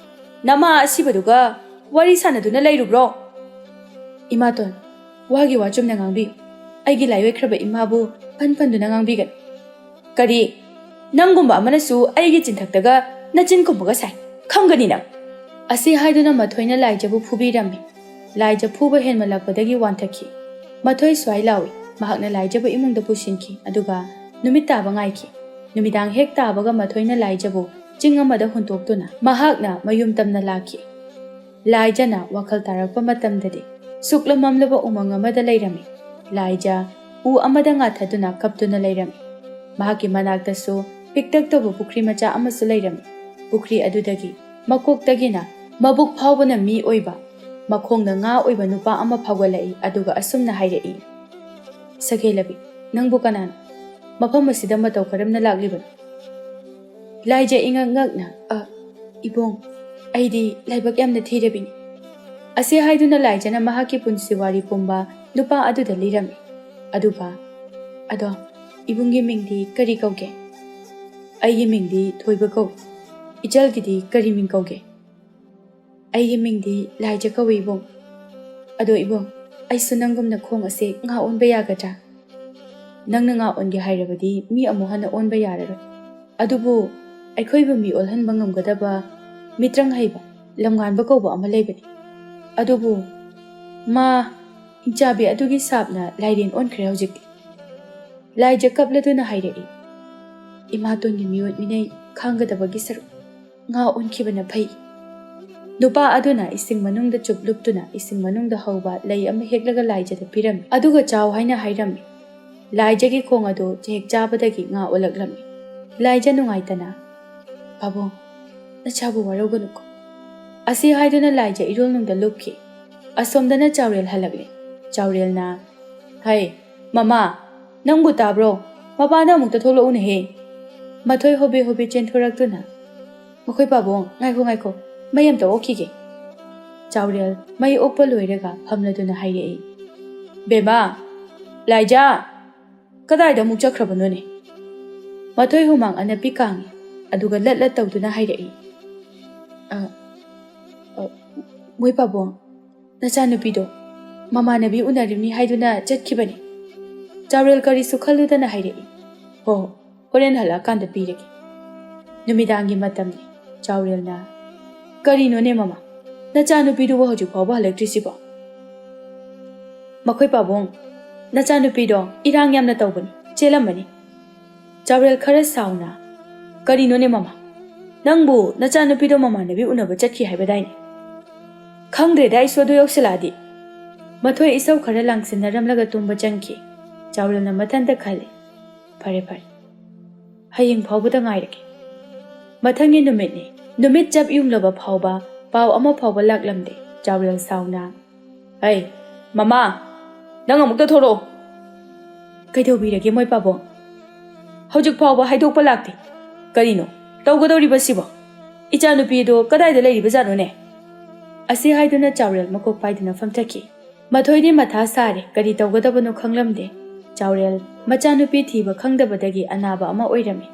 ꯅꯃꯥ ꯑꯁꯤꯕꯗꯨꯒ ꯋꯥꯔꯤ ꯁꯥꯟꯅꯗꯨꯅ ꯂꯩꯔꯨꯕ꯭ꯔꯣ?" "ꯏꯃꯥꯇꯣꯟ, ꯋꯥꯒꯤ ꯋꯥ ꯆꯨꯝꯅ ꯉꯥꯡꯕꯤꯌꯨ꯫ ꯑꯩꯒꯤ ꯂꯥꯏꯑꯣꯏꯈ꯭ꯔꯕ ꯏꯃꯥꯕꯨ ꯐꯟ ꯐꯟꯗꯨꯅ ꯉꯥꯡꯕꯤꯒꯅꯨ꯫" "ꯀꯔꯤ? ꯅꯪꯒꯨꯝꯕ ꯑꯃꯅꯁꯨ ꯑꯩꯒꯤ ꯆꯤꯟꯊꯛꯇꯒ ꯅꯆꯤꯟ ꯈꯨꯝꯕꯒ ꯁꯥꯏ, ꯈꯪꯒꯅꯤ ꯅꯪ!" ꯑꯁꯤ ꯍꯥꯏꯗꯨꯅ ꯃꯊꯣꯏꯅ ꯂꯥꯏꯖꯕꯨ ꯐꯨꯕꯤꯔꯝꯃꯤ꯫ ꯂꯥꯏꯖ ꯐꯨꯕ ꯍꯦꯟꯃꯜꯂꯛꯄꯗꯒꯤ ꯋꯥꯟꯊꯈꯤ꯫ ꯃꯊꯣꯏ ꯁ꯭ꯋꯥꯏ ꯂꯥꯎꯏ꯫ ꯃꯍꯥꯛꯅ ꯂꯥꯏꯖꯕꯨ ꯏꯃꯨꯡꯗ ꯄꯨꯁꯤꯟꯈꯤ, ꯑꯗꯨꯒ ꯅꯨꯃꯤꯠ ꯇꯥꯕ ꯉꯥꯏꯈꯤ꯫ ꯅꯨꯃꯤꯗꯥꯡ ꯍꯦꯛ ꯇꯥꯕꯒ ꯃꯊꯣꯏꯅ ꯂꯥꯏꯖꯕꯨ ꯆꯤꯡ ꯑꯃꯗ ꯍꯨꯟꯇꯣꯛꯇꯨꯅ ꯃꯍꯥꯛꯅ ꯃꯌꯨꯝ ꯇꯝꯅ ꯂꯥꯛꯈꯤ꯫ ꯂꯥꯏꯖꯅ ꯋꯥꯈꯜ ꯇꯥꯔꯛꯄ ꯃꯇꯝꯗꯗꯤ ꯁꯨꯛꯂꯝꯂꯝꯂꯕ ꯎꯃꯪ ꯑꯃꯗ ꯂꯩꯔꯝꯃꯤ꯫ ꯂꯥꯏꯖ ꯎ ꯑꯃꯗ ꯉꯥꯊꯗꯨꯅ ꯀꯞꯇꯨꯅ ꯂꯩꯔꯝꯃꯤ꯫ ꯃꯍꯥꯛꯀꯤ ꯃꯅꯥꯛꯇꯁꯨ ꯄꯤꯛꯇꯛ ꯇꯧꯕ ꯄꯨꯈ꯭ꯔꯤ ꯃꯆꯥ ꯑꯃꯁꯨ ꯂꯩꯔꯝꯃꯤ꯫ ꯄꯨꯈ꯭ꯔꯤ ꯑꯗꯨꯗꯒꯤ ꯃꯀꯣꯛꯇꯒꯤꯅ ꯃꯕꯨꯛ ꯐꯥꯎꯕꯅ ꯃꯤ ꯑꯣꯏꯕ, ꯃꯈꯣꯡꯅ ꯉꯥ ꯑꯣꯏꯕ ꯅꯨꯄꯥ ꯑꯃ ꯐꯥꯎꯒꯠꯂꯛꯏ, ꯑꯗꯨꯒ ꯑꯁꯨꯝꯅ ꯍꯥꯏꯔꯛꯏ, "ꯁꯈꯦꯂꯕꯤ, ꯅꯪꯕꯨ ꯀꯅꯥꯅꯣ? ꯃꯐꯝ ꯑꯁꯤꯗ ꯃꯇꯧ ꯀꯔꯝꯅ ꯂꯥꯛꯂꯤꯕꯅꯣ?" ꯂꯥꯏꯖ ꯏꯉꯛ ꯉꯛꯅ, "ꯑ, ꯏꯕꯨꯡ, ꯑꯩꯗꯤ ꯂꯥꯏꯕꯛ ꯌꯥꯝꯅ ꯊꯤꯔꯕꯤꯅꯤ꯫" ꯑꯁꯤ ꯍꯥꯏꯗꯨꯅ ꯂꯥꯏꯖꯅ ꯃꯍꯥꯛꯀꯤ ꯄꯨꯟꯁꯤ ꯋꯥꯔꯤ ꯄꯨꯝꯕ ꯅꯨꯄꯥ ꯑꯗꯨꯗ ꯂꯤꯔꯝꯃꯤ꯫ ꯑꯗꯨꯒ, "ꯑꯗꯣ, ꯏꯕꯨꯡꯒꯤ ꯃꯤꯡꯗꯤ ꯀꯔꯤ ꯀꯧꯒꯦ?" "ꯑꯩꯒꯤ ꯃꯤꯡꯗꯤ ꯊꯣꯏꯕ ꯀꯧꯏ꯫ ꯏꯆꯜꯒꯤꯗꯤ ꯀꯔꯤ ꯃꯤꯡ ꯀꯧꯒꯦ?" "ꯑꯩꯒꯤ ꯃꯤꯡꯗꯤ ꯂꯥꯏꯖ ꯀꯧꯏ, ꯏꯕꯨꯡ꯫ ꯑꯗꯣ ꯏꯕꯨꯡ, ꯑꯩꯁꯨ ꯅꯪꯒꯨꯝꯅ ꯈꯣꯡ ꯑꯁꯦ ꯉꯥ ꯑꯣꯟꯕ ꯌꯥꯒꯗ꯭ꯔꯥ? ꯅꯪꯅ ꯉꯥ ꯑꯣꯟꯒꯦ ꯍꯥꯏꯔꯕꯗꯤ ꯃꯤ ꯑꯃꯨꯛ ꯍꯟꯅ ꯑꯣꯟꯕ ꯌꯥꯔꯔꯣꯏ꯫ ꯑꯗꯨꯕꯨ ꯑꯩꯈꯣꯏꯕꯨ ꯃꯤ ꯑꯣꯜꯍꯟꯕ ꯉꯝꯒꯗꯕ ꯃꯤꯇ꯭ꯔꯪ ꯍꯩꯕ ꯂꯝꯉꯥꯟꯕ ꯀꯧꯕ ꯑꯃ ꯂꯩꯕꯅꯤ꯫ ꯑꯗꯨꯕꯨ ꯃꯥ, ꯍꯤꯡꯆꯥꯕꯤ ꯑꯗꯨꯒꯤ ꯁꯥꯞꯅ ꯂꯥꯏꯔꯦꯟ ꯑꯣꯟꯈ꯭ꯔꯦ ꯍꯧꯖꯤꯛꯇꯤ꯫" ꯂꯥꯏꯖ ꯀꯞꯂꯗꯨꯅ ꯍꯥꯏꯔꯛꯏ, "ꯏꯃꯥꯇꯣꯟꯒꯤ ꯃꯤꯑꯣꯠ ꯃꯤꯅꯩ ꯈꯥꯡꯒꯗꯕꯒꯤ ꯁꯔꯨꯛ ꯉꯥ ꯑꯣꯟꯈꯤꯕꯅ ꯐꯩ꯫" ꯅꯨꯄꯥ ꯑꯗꯨꯅ ꯏꯁꯤꯡ ꯃꯅꯨꯡꯗ ꯆꯨꯞ ꯂꯨꯞꯇꯨꯅ ꯏꯁꯤꯡ ꯃꯅꯨꯡꯗ ꯍꯧꯕ ꯂꯩ ꯑꯃ ꯍꯦꯛꯂꯒ ꯂꯥꯏꯖꯗ ꯄꯤꯔꯝꯃꯤ꯫ "ꯑꯗꯨꯒ ꯆꯥꯎ" ꯍꯥꯏꯅ ꯍꯥꯏꯔꯝꯃꯤ꯫ ꯂꯥꯏꯖꯒꯤ ꯈꯣꯡ ꯑꯗꯨ ꯆꯦꯍꯦꯛ ꯆꯥꯕꯗꯒꯤ ꯉꯥ ꯑꯣꯜꯂꯛꯂꯝꯃꯤ꯫ ꯂꯥꯏꯖ ꯅꯨꯡꯉꯥꯏꯇꯅ, "ꯄꯥꯕꯨꯡ, ꯅꯆꯥꯕꯨ ꯋꯥꯔꯧꯒꯅꯨꯀꯣ" ꯑꯁꯤ ꯍꯥꯏꯗꯨꯅ ꯂꯥꯏꯖ ꯏꯔꯣꯜꯅꯨꯡꯗ ꯂꯨꯞꯈꯤ꯫ ꯑꯁꯣꯝꯗꯅ ꯆꯥꯎꯔꯦꯜ ꯍꯜꯂꯛꯂꯦ꯫ ꯆꯥꯎꯔꯦꯜꯅ, "ꯍꯩ, ꯃꯃꯥ, ꯅꯪꯕꯨ ꯇꯥꯕ꯭ꯔꯣ? ꯃꯄꯥꯟꯗ ꯑꯃꯨꯛꯇ ꯊꯣꯛꯂꯛꯎꯅꯦꯍꯦ꯫" ꯃꯊꯣꯏ ꯍꯣꯕꯦ ꯍꯣꯕꯦ ꯆꯦꯟꯊꯣꯔꯛꯇꯨꯅ, "ꯃꯈꯣꯏ ꯄꯥꯕꯨꯡ, ꯉꯥꯏꯈꯣ, ꯉꯥꯏꯈꯣ, ꯃꯩ ꯑꯝꯇ ꯑꯣꯛꯈꯤꯒꯦ꯫" ꯆꯥꯎꯔꯦꯜ ꯃꯩ ꯑꯣꯛꯄ ꯂꯣꯏꯔꯒ ꯐꯝꯂꯗꯨꯅ ꯍꯥꯏꯔꯛꯏ, "ꯕꯦꯝꯃ, ꯂꯥꯏꯖꯥ, ꯀꯗꯥꯏꯗ ꯑꯃꯨꯛ ꯆꯠꯈ꯭ꯔꯕꯅꯣꯅꯦ?" ꯃꯊꯣꯏ ꯍꯨꯃꯥꯡ ꯑꯅꯞꯄꯤ ꯀꯥꯡꯉꯤ, ꯑꯗꯨꯒ ꯂꯠ ꯂꯠ ꯇꯧꯗꯨꯅ ꯍꯥꯏꯔꯛꯏ, "ꯑ, ꯑ, ꯃꯣꯏ ꯄꯥꯕꯨꯡ, ꯅꯆꯥꯅꯨꯄꯤꯗꯣ ꯃꯃꯥꯟꯅꯕꯤ ꯎꯅꯔꯤꯕꯅꯤ ꯍꯥꯏꯗꯨꯅ ꯆꯠꯈꯤꯕꯅꯤ꯫" ꯆꯥꯎꯔꯦꯜ ꯀꯔꯤꯁꯨ ꯈꯜꯂꯨꯗꯅ ꯍꯥꯏꯔꯛꯏ, "ꯍꯣ, ꯍꯣ, ꯍꯣꯔꯦꯟ ꯍꯜꯂꯛꯑꯀꯥꯟꯗ ꯄꯤꯔꯒꯦ꯫" ꯅꯨꯃꯤꯗꯥꯡꯒꯤ ꯃꯇꯝꯅꯤ꯫ ꯆꯥꯎꯔꯦꯜꯅ, "ꯀꯔꯤꯅꯣꯅꯦ ꯃꯃꯥ, ꯅꯆꯥꯅꯨꯄꯤꯗꯨꯕꯨ ꯍꯧꯖꯤꯛ ꯐꯥꯎꯕ ꯍꯜꯂꯛꯇ꯭ꯔꯤꯁꯤꯕꯣ?" "ꯃꯈꯣꯏ ꯄꯥꯕꯨꯡ, ꯅꯆꯥꯅꯨꯄꯤꯗꯣ ꯏꯔꯥꯡ ꯌꯥꯝꯅ ꯇꯧꯕꯅꯤ, ꯆꯦꯜꯂꯝꯃꯅꯤ꯫" ꯆꯥꯎꯔꯦꯜ ꯈꯔ ꯁꯥꯎꯅ, "ꯀꯔꯤꯅꯣꯅꯦ ꯃꯃꯥ, ꯅꯪꯕꯨ ꯅꯆꯥꯅꯨꯄꯤꯗꯣ ꯃꯃꯥꯟꯅꯕꯤ ꯎꯅꯕ ꯆꯠꯈꯤ ꯍꯥꯏꯕꯗꯥꯏꯅꯦ?" "ꯈꯪꯗ꯭ꯔꯦꯗ ꯑꯩꯁꯨ ꯑꯗꯨ ꯌꯧꯁꯤꯜꯂꯛꯑꯗꯤ꯫" ꯃꯊꯣꯏ ꯏꯁꯧ ꯈꯔ ꯂꯥꯡꯁꯤꯟꯅꯔꯝꯂꯒ ꯇꯨꯝꯕ ꯆꯪꯈꯤ꯫ ꯆꯥꯎꯔꯦꯜꯅ ꯃꯊꯟꯇ ꯈꯜꯂꯤ, "ꯐꯔꯦ, ꯐꯔꯦ, ꯍꯌꯦꯡ ꯐꯥꯎꯕꯗ ꯉꯥꯏꯔꯒꯦ꯫" ꯃꯊꯪꯒꯤ ꯅꯨꯃꯤꯠꯅꯤ꯫ ꯅꯨꯃꯤꯠ ꯆꯞ ꯌꯨꯡꯂꯕ ꯐꯥꯎꯕ ꯄꯥꯎ ꯑꯃ ꯐꯥꯎꯕ ꯂꯥꯛꯂꯝꯗꯦ꯫ ꯆꯥꯎꯔꯦꯜ ꯁꯥꯎꯅ, "ꯍꯩ, ꯃꯃꯥ, ꯅꯪ ꯑꯃꯨꯛꯇ ꯊꯣꯔꯛꯑꯣ꯫" "ꯀꯩꯗꯧꯕꯤꯔꯒꯦ ꯃꯣꯏ ꯄꯥꯕꯨꯡ?" "ꯍꯧꯖꯤꯛ ꯐꯥꯎꯕ ꯍꯥꯏꯗꯣꯛꯄ ꯂꯥꯛꯇꯦ꯫ ꯀꯔꯤꯅꯣ ꯇꯧꯒꯗꯧꯔꯤꯕꯁꯤꯕꯣ? ꯏꯆꯥꯅꯨꯄꯤꯗꯣ ꯀꯗꯥꯏꯗ ꯂꯩꯔꯤꯕꯖꯥꯠꯅꯣꯅꯦ?" ꯑꯁꯤ ꯍꯥꯏꯗꯨꯅ ꯆꯥꯎꯔꯦꯜ ꯃꯀꯣꯛ ꯄꯥꯏꯗꯨꯅ ꯐꯝꯊꯈꯤ꯫ ꯃꯊꯣꯏꯗꯤ ꯃꯊꯥ ꯁꯥꯔꯦ, ꯀꯔꯤ ꯇꯧꯒꯗꯕꯅꯣ ꯈꯪꯂꯝꯗꯦ꯫ ꯆꯥꯎꯔꯦꯜ ꯃꯆꯥꯅꯨꯄꯤ ꯊꯤꯕ ꯈꯪꯗꯕꯗꯒꯤ ꯑꯅꯥꯕ ꯑꯃ ꯑꯣꯏꯔꯝꯃꯤ꯫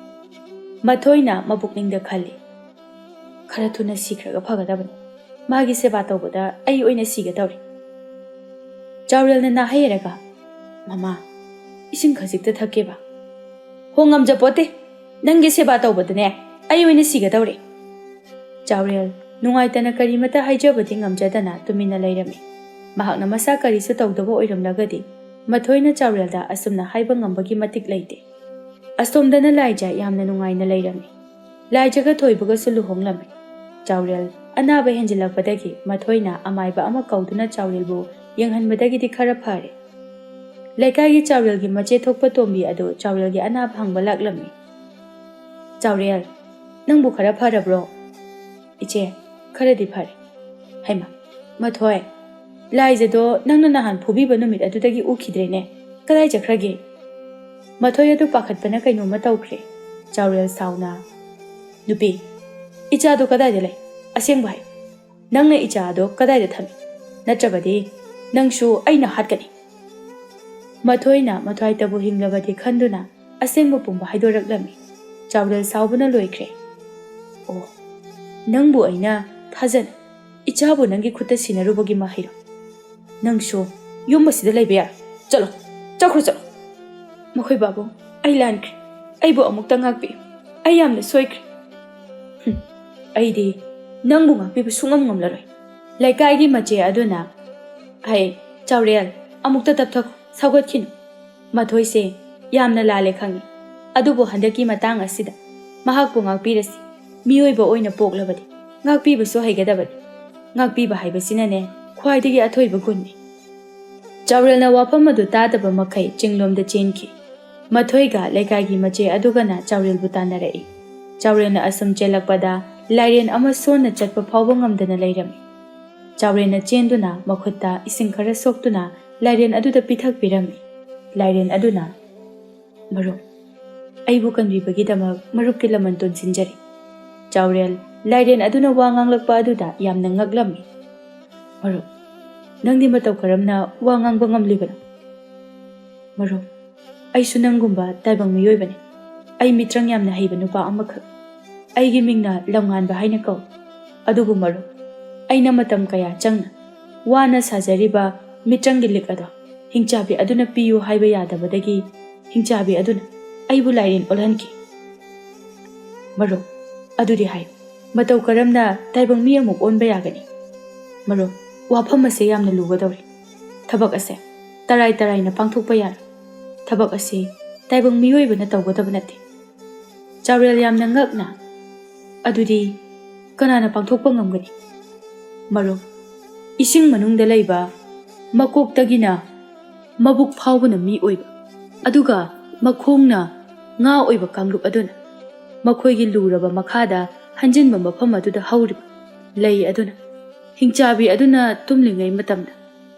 ꯃꯊꯣꯏꯅ ꯃꯄꯨꯛꯅꯤꯡꯗ ꯈꯜꯂꯤ, "ꯈꯔ ꯊꯨꯅ ꯁꯤꯈ꯭ꯔꯒ ꯐꯒꯗꯕꯅꯤ꯫ ꯃꯥꯒꯤ ꯁꯦꯕꯥ ꯇꯧꯕꯗ ꯑꯩ ꯑꯣꯏꯅ ꯁꯤꯒꯗꯧꯔꯦ꯫ ꯆꯥꯎꯔꯦꯜꯅ ꯅꯥꯍꯩꯔꯒ, "ꯃꯃꯥ, ꯏꯁꯤꯡ ꯈꯖꯤꯛꯇ ꯊꯛꯀꯦꯕ"꯫ "ꯍꯣ, ꯉꯝꯖꯄꯣꯠꯇꯦ꯫ ꯅꯪꯒꯤ ꯁꯦꯕꯥ ꯇꯧꯕꯗꯅꯦ ꯑꯩ ꯑꯣꯏꯅ ꯁꯤꯒꯗꯧꯔꯦ"꯫ ꯆꯥꯎꯔꯦꯜ ꯅꯨꯡꯉꯥꯏꯇꯅ ꯀꯔꯤꯃꯠꯇ ꯍꯥꯏꯖꯕꯗꯤ ꯉꯝꯖꯗꯅ ꯇꯨꯃꯤꯟꯅ ꯂꯩꯔꯝꯃꯤ꯫ ꯃꯍꯥꯛꯅ ꯃꯁꯥ ꯀꯔꯤꯁꯨ ꯇꯧꯗꯕ ꯑꯣꯏꯔꯝꯂꯒꯗꯤ ꯃꯊꯣꯏꯅ ꯆꯥꯎꯔꯦꯜꯗ ꯑꯁꯨꯝꯅ ꯍꯥꯏꯕ ꯉꯝꯕꯒꯤ ꯃꯇꯤꯛ ꯂꯩꯇꯦ꯫ ꯑꯁꯣꯝꯗꯅ ꯂꯥꯏꯖ ꯌꯥꯝꯅ ꯅꯨꯡꯉꯥꯏꯅ ꯂꯩꯔꯝꯃꯤ꯫ ꯂꯥꯏꯖꯒ ꯊꯣꯏꯕꯒꯁꯨ ꯂꯨꯍꯣꯡꯂꯝꯃꯤ꯫ ꯆꯥꯎꯔꯦꯜ ꯑꯅꯥꯕ ꯍꯦꯟꯖꯤꯜꯂꯛꯄꯗꯒꯤ ꯃꯊꯣꯏꯅ ꯑꯃꯥꯏꯕ ꯑꯃ ꯀꯧꯗꯨꯅ ꯆꯥꯎꯔꯦꯜꯕꯨ ꯌꯦꯡꯍꯟꯕꯗꯒꯤꯗꯤ ꯈꯔ ꯐꯔꯦ꯫ ꯂꯩꯀꯥꯏꯒꯤ ꯆꯥꯎꯔꯦꯜꯒꯤ ꯃꯆꯦ ꯊꯣꯛꯄ ꯇꯣꯝꯕꯤ ꯑꯗꯨ ꯆꯥꯎꯔꯦꯜꯒꯤ ꯑꯅꯥꯕ ꯍꯪꯕ ꯂꯥꯛꯂꯝꯃꯤ꯫ "ꯆꯥꯎꯔꯦꯜ, ꯅꯪꯕꯨ ꯈꯔ ꯐꯔꯕ꯭ꯔꯣ?" "ꯏꯆꯦ, ꯈꯔꯗꯤ ꯐꯔꯦ"꯫ "ꯍꯩꯃꯥ, ꯃꯊꯣꯏ, ꯂꯥꯏꯖꯗꯣ ꯅꯪꯅ ꯅꯍꯥꯟ ꯐꯨꯕꯤꯕ ꯅꯨꯃꯤꯠ ꯑꯗꯨꯗꯒꯤ ꯎꯈꯤꯗ꯭ꯔꯦꯅꯦ꯫ ꯀꯗꯥꯏ ꯆꯠꯈ꯭ꯔꯒꯦ?" ꯃꯊꯣꯏ ꯑꯗꯨ ꯄꯥꯈꯠꯄꯅ ꯀꯩꯅꯣꯝꯃ ꯇꯧꯈ꯭ꯔꯦ꯫ ꯆꯥꯎꯔꯦꯜ ꯁꯥꯎꯅ, "ꯅꯨꯄꯤ, ꯏꯆꯥꯗꯣ ꯀꯗꯥꯏꯗ ꯂꯩ? ꯑꯁꯦꯡꯕ ꯍꯥꯏ꯫ ꯅꯪꯅ ꯏꯆꯥ ꯑꯗꯣ ꯀꯗꯥꯏꯗ ꯊꯝꯃꯤ? ꯅꯠꯇ꯭ꯔꯕꯗꯤ ꯅꯪꯁꯨ ꯑꯩꯅ ꯍꯥꯠꯀꯅꯤ"꯫ ꯃꯊꯣꯏꯅ ꯃꯊ꯭ꯋꯥꯏꯇꯕꯨ ꯍꯤꯡꯂꯕꯗꯤ ꯈꯟꯗꯨꯅ ꯑꯁꯦꯡꯕ ꯄꯨꯝꯕ ꯍꯥꯏꯗꯣꯔꯛꯂꯝꯃꯤ꯫ ꯆꯥꯎꯔꯦꯜ ꯁꯥꯎꯕꯅ ꯂꯣꯏꯈ꯭ꯔꯦ꯫ "ꯑꯣ, ꯅꯪꯕꯨ ꯑꯩꯅ ꯊꯥꯖꯅ ꯏꯆꯥꯕꯨ ꯅꯪꯒꯤ ꯈꯨꯠꯇ ꯁꯤꯟꯅꯔꯨꯕꯒꯤ ꯃꯍꯩꯔꯣ? ꯅꯪꯁꯨ ꯌꯨꯝ ꯑꯁꯤꯗ ꯂꯩꯕ ꯌꯥꯔꯣꯏ꯫ ꯆꯠꯂꯣ, ꯆꯠꯈ꯭ꯔꯣ, ꯆꯠꯂꯣ"꯫ "ꯃꯈꯣꯏ ꯕꯥꯕꯨ, ꯑꯩ ꯂꯥꯟꯈ꯭ꯔꯦ꯫ ꯑꯩꯕꯨ ꯑꯃꯨꯛꯇ ꯉꯥꯛꯄꯤꯌꯨ꯫ ꯑꯩ ꯌꯥꯝꯅ ꯁꯣꯏꯈ꯭ꯔꯦ"꯫ "ꯍꯨꯝ, ꯑꯩꯗꯤ ꯅꯪꯕꯨ ꯉꯥꯛꯄꯤꯕ ꯁꯨꯡꯉꯝ ꯉꯝꯂꯔꯣꯏ"꯫ ꯂꯩꯀꯥꯏꯒꯤ ꯃꯆꯦ ꯑꯗꯨꯅ, "ꯍꯩ, ꯆꯥꯎꯔꯦꯜ, ꯑꯃꯨꯛꯇ ꯇꯞꯊꯈꯣ, ꯁꯥꯎꯒꯠꯈꯤꯅꯨ꯫ ꯃꯊꯣꯏꯁꯦ ꯌꯥꯝꯅ ꯂꯥꯜꯂꯦ ꯈꯪꯉꯤ, ꯑꯗꯨꯕꯨ ꯍꯟꯗꯛꯀꯤ ꯃꯇꯥꯡ ꯑꯁꯤꯗ ꯃꯍꯥꯛꯄꯨ ꯉꯥꯛꯄꯤꯔꯁꯤ꯫ ꯃꯤꯑꯣꯏꯕ ꯑꯣꯏꯅ ꯄꯣꯛꯂꯕꯗꯤ ꯉꯥꯛꯄꯤꯕꯁꯨ ꯍꯩꯒꯗꯕꯅꯤ꯫ ꯉꯥꯛꯄꯤꯕ ꯍꯥꯏꯕꯁꯤꯅꯅꯦ ꯈ꯭ꯋꯥꯏꯗꯒꯤ ꯑꯊꯣꯏꯕ ꯒꯨꯟꯅꯤ"꯫ ꯆꯥꯎꯔꯦꯜꯅ ꯋꯥꯐꯝ ꯑꯗꯨ ꯇꯥꯗꯕ ꯃꯈꯩ ꯆꯤꯡꯂꯣꯝꯗ ꯆꯦꯟꯈꯤ꯫ ꯃꯊꯣꯏꯒ ꯂꯩꯀꯥꯏꯒꯤ ꯃꯆꯦ ꯑꯗꯨꯒꯅ ꯆꯥꯎꯔꯦꯜꯕꯨ ꯇꯥꯟꯅꯔꯛꯏ꯫ ꯆꯥꯎꯔꯦꯜꯅ ꯑꯁꯨꯝ ꯆꯦꯜꯂꯛꯄꯗ ꯂꯥꯏꯔꯦꯟ ꯑꯃ ꯁꯣꯟꯅ ꯆꯠꯄ ꯐꯥꯎꯕ ꯉꯝꯗꯅ ꯂꯩꯔꯝꯃꯤ꯫ ꯆꯥꯎꯔꯦꯜꯅ ꯆꯦꯟꯗꯨꯅ ꯃꯈꯨꯠꯇ ꯏꯁꯤꯡ ꯈꯔ ꯁꯣꯛꯇꯨꯅ ꯂꯥꯏꯔꯦꯟ ꯑꯗꯨꯗ ꯄꯤꯊꯛꯄꯤꯔꯝꯃꯤ꯫ ꯂꯥꯏꯔꯦꯟ ꯑꯗꯨꯅ, "ꯃꯔꯨꯞ, ꯑꯩꯕꯨ ꯀꯟꯕꯤꯕꯒꯤꯗꯃꯛ ꯃꯔꯨꯞꯀꯤ ꯂꯃꯟ ꯇꯣꯟꯁꯤꯟꯖꯔꯤ"꯫ ꯆꯥꯎꯔꯦꯜ ꯂꯥꯏꯔꯦꯟ ꯑꯗꯨꯅ ꯋꯥ ꯉꯥꯡꯂꯛꯄ ꯑꯗꯨꯗ ꯌꯥꯝꯅ ꯉꯛꯂꯝꯃꯤ꯫ "ꯃꯔꯨꯞ, ꯅꯪꯗꯤ ꯃꯇꯧ ꯀꯔꯝꯅ ꯋꯥ ꯉꯥꯡꯕ ꯉꯝꯂꯤꯕꯅꯣ?" "ꯃꯔꯨꯞ, ꯑꯩꯁꯨ ꯅꯪꯒꯨꯝꯕ ꯇꯥꯏꯕꯪ ꯃꯤꯑꯣꯏꯕꯅꯤ꯫ ꯑꯩ ꯃꯤꯇ꯭ꯔꯪ ꯌꯥꯝꯅ ꯍꯩꯕ ꯅꯨꯄꯥ ꯑꯃꯈꯛ꯫ ꯑꯩꯒꯤ ꯃꯤꯡꯅ ꯂꯝꯉꯥꯟꯕ ꯍꯥꯏꯅ ꯀꯧꯏ꯫ ꯑꯗꯨꯕꯨ ꯃꯔꯨꯞ, ꯑꯩꯅ ꯃꯇꯝ ꯀꯌꯥ ꯆꯪꯅ ꯋꯥꯅ ꯁꯥꯖꯔꯤꯕ ꯃꯤꯇ꯭ꯔꯪꯒꯤ ꯂꯤꯛ ꯑꯗꯣ ꯍꯤꯡꯆꯥꯕꯤ ꯑꯗꯨꯅ ꯄꯤꯌꯨ ꯍꯥꯏꯕ ꯌꯥꯗꯕꯗꯒꯤ ꯍꯤꯡꯆꯥꯕꯤ ꯑꯗꯨꯅ ꯑꯩꯕꯨ ꯂꯥꯏꯔꯦꯟ ꯑꯣꯜꯍꯟꯈꯤ꯫ ꯃꯔꯨꯞ, ꯑꯗꯨꯗꯤ ꯍꯥꯏꯌꯨ, ꯃꯇꯧ ꯀꯔꯝꯅ ꯇꯥꯏꯕꯪ ꯃꯤ ꯑꯃꯨꯛ ꯑꯣꯟꯕ ꯌꯥꯒꯅꯤ? ꯃꯔꯨꯞ, ꯋꯥꯐꯝ ꯑꯁꯦ ꯌꯥꯝꯅ ꯂꯨꯒꯗꯧꯔꯤ꯫ ꯊꯕꯛ ꯑꯁꯦ ꯇꯔꯥꯏ ꯇꯔꯥꯏꯅ ꯄꯥꯡꯊꯣꯛꯄ ꯌꯥꯔꯣꯏ꯫ ꯊꯕꯛ ꯑꯁꯤ ꯇꯥꯏꯕꯪ ꯃꯤꯑꯣꯏꯕꯅ ꯇꯧꯒꯗꯕ ꯅꯠꯇꯦ꯫ ꯆꯥꯎꯔꯦꯜ ꯌꯥꯝꯅ ꯉꯛꯅ, "ꯑꯗꯨꯗꯤ ꯀꯅꯥꯅ ꯄꯥꯡꯊꯣꯛꯄ ꯉꯝꯒꯅꯤ?" ꯃꯔꯨꯞ, ꯏꯁꯤꯡ ꯃꯅꯨꯡꯗ ꯂꯩꯕ ꯃꯀꯣꯛꯇꯒꯤꯅ ꯃꯕꯨꯛ ꯐꯥꯎꯕꯅ ꯃꯤ ꯑꯣꯏꯕ, ꯑꯗꯨꯒ ꯃꯈꯣꯡꯅ ꯉꯥ ꯑꯣꯏꯕ ꯀꯥꯡꯂꯨꯞ ꯑꯗꯨꯅ ꯃꯈꯣꯏꯒꯤ ꯂꯨꯔꯕ ꯃꯈꯥꯗ ꯍꯟꯖꯤꯟꯕ ꯃꯐꯝ ꯑꯗꯨꯗ ꯍꯧꯔꯤꯕ ꯂꯩ ꯑꯗꯨꯅ ꯍꯤꯡꯆꯥꯕꯤ ꯑꯗꯨꯅ ꯇꯨꯝꯂꯤꯉꯩ ꯃꯇꯝꯗ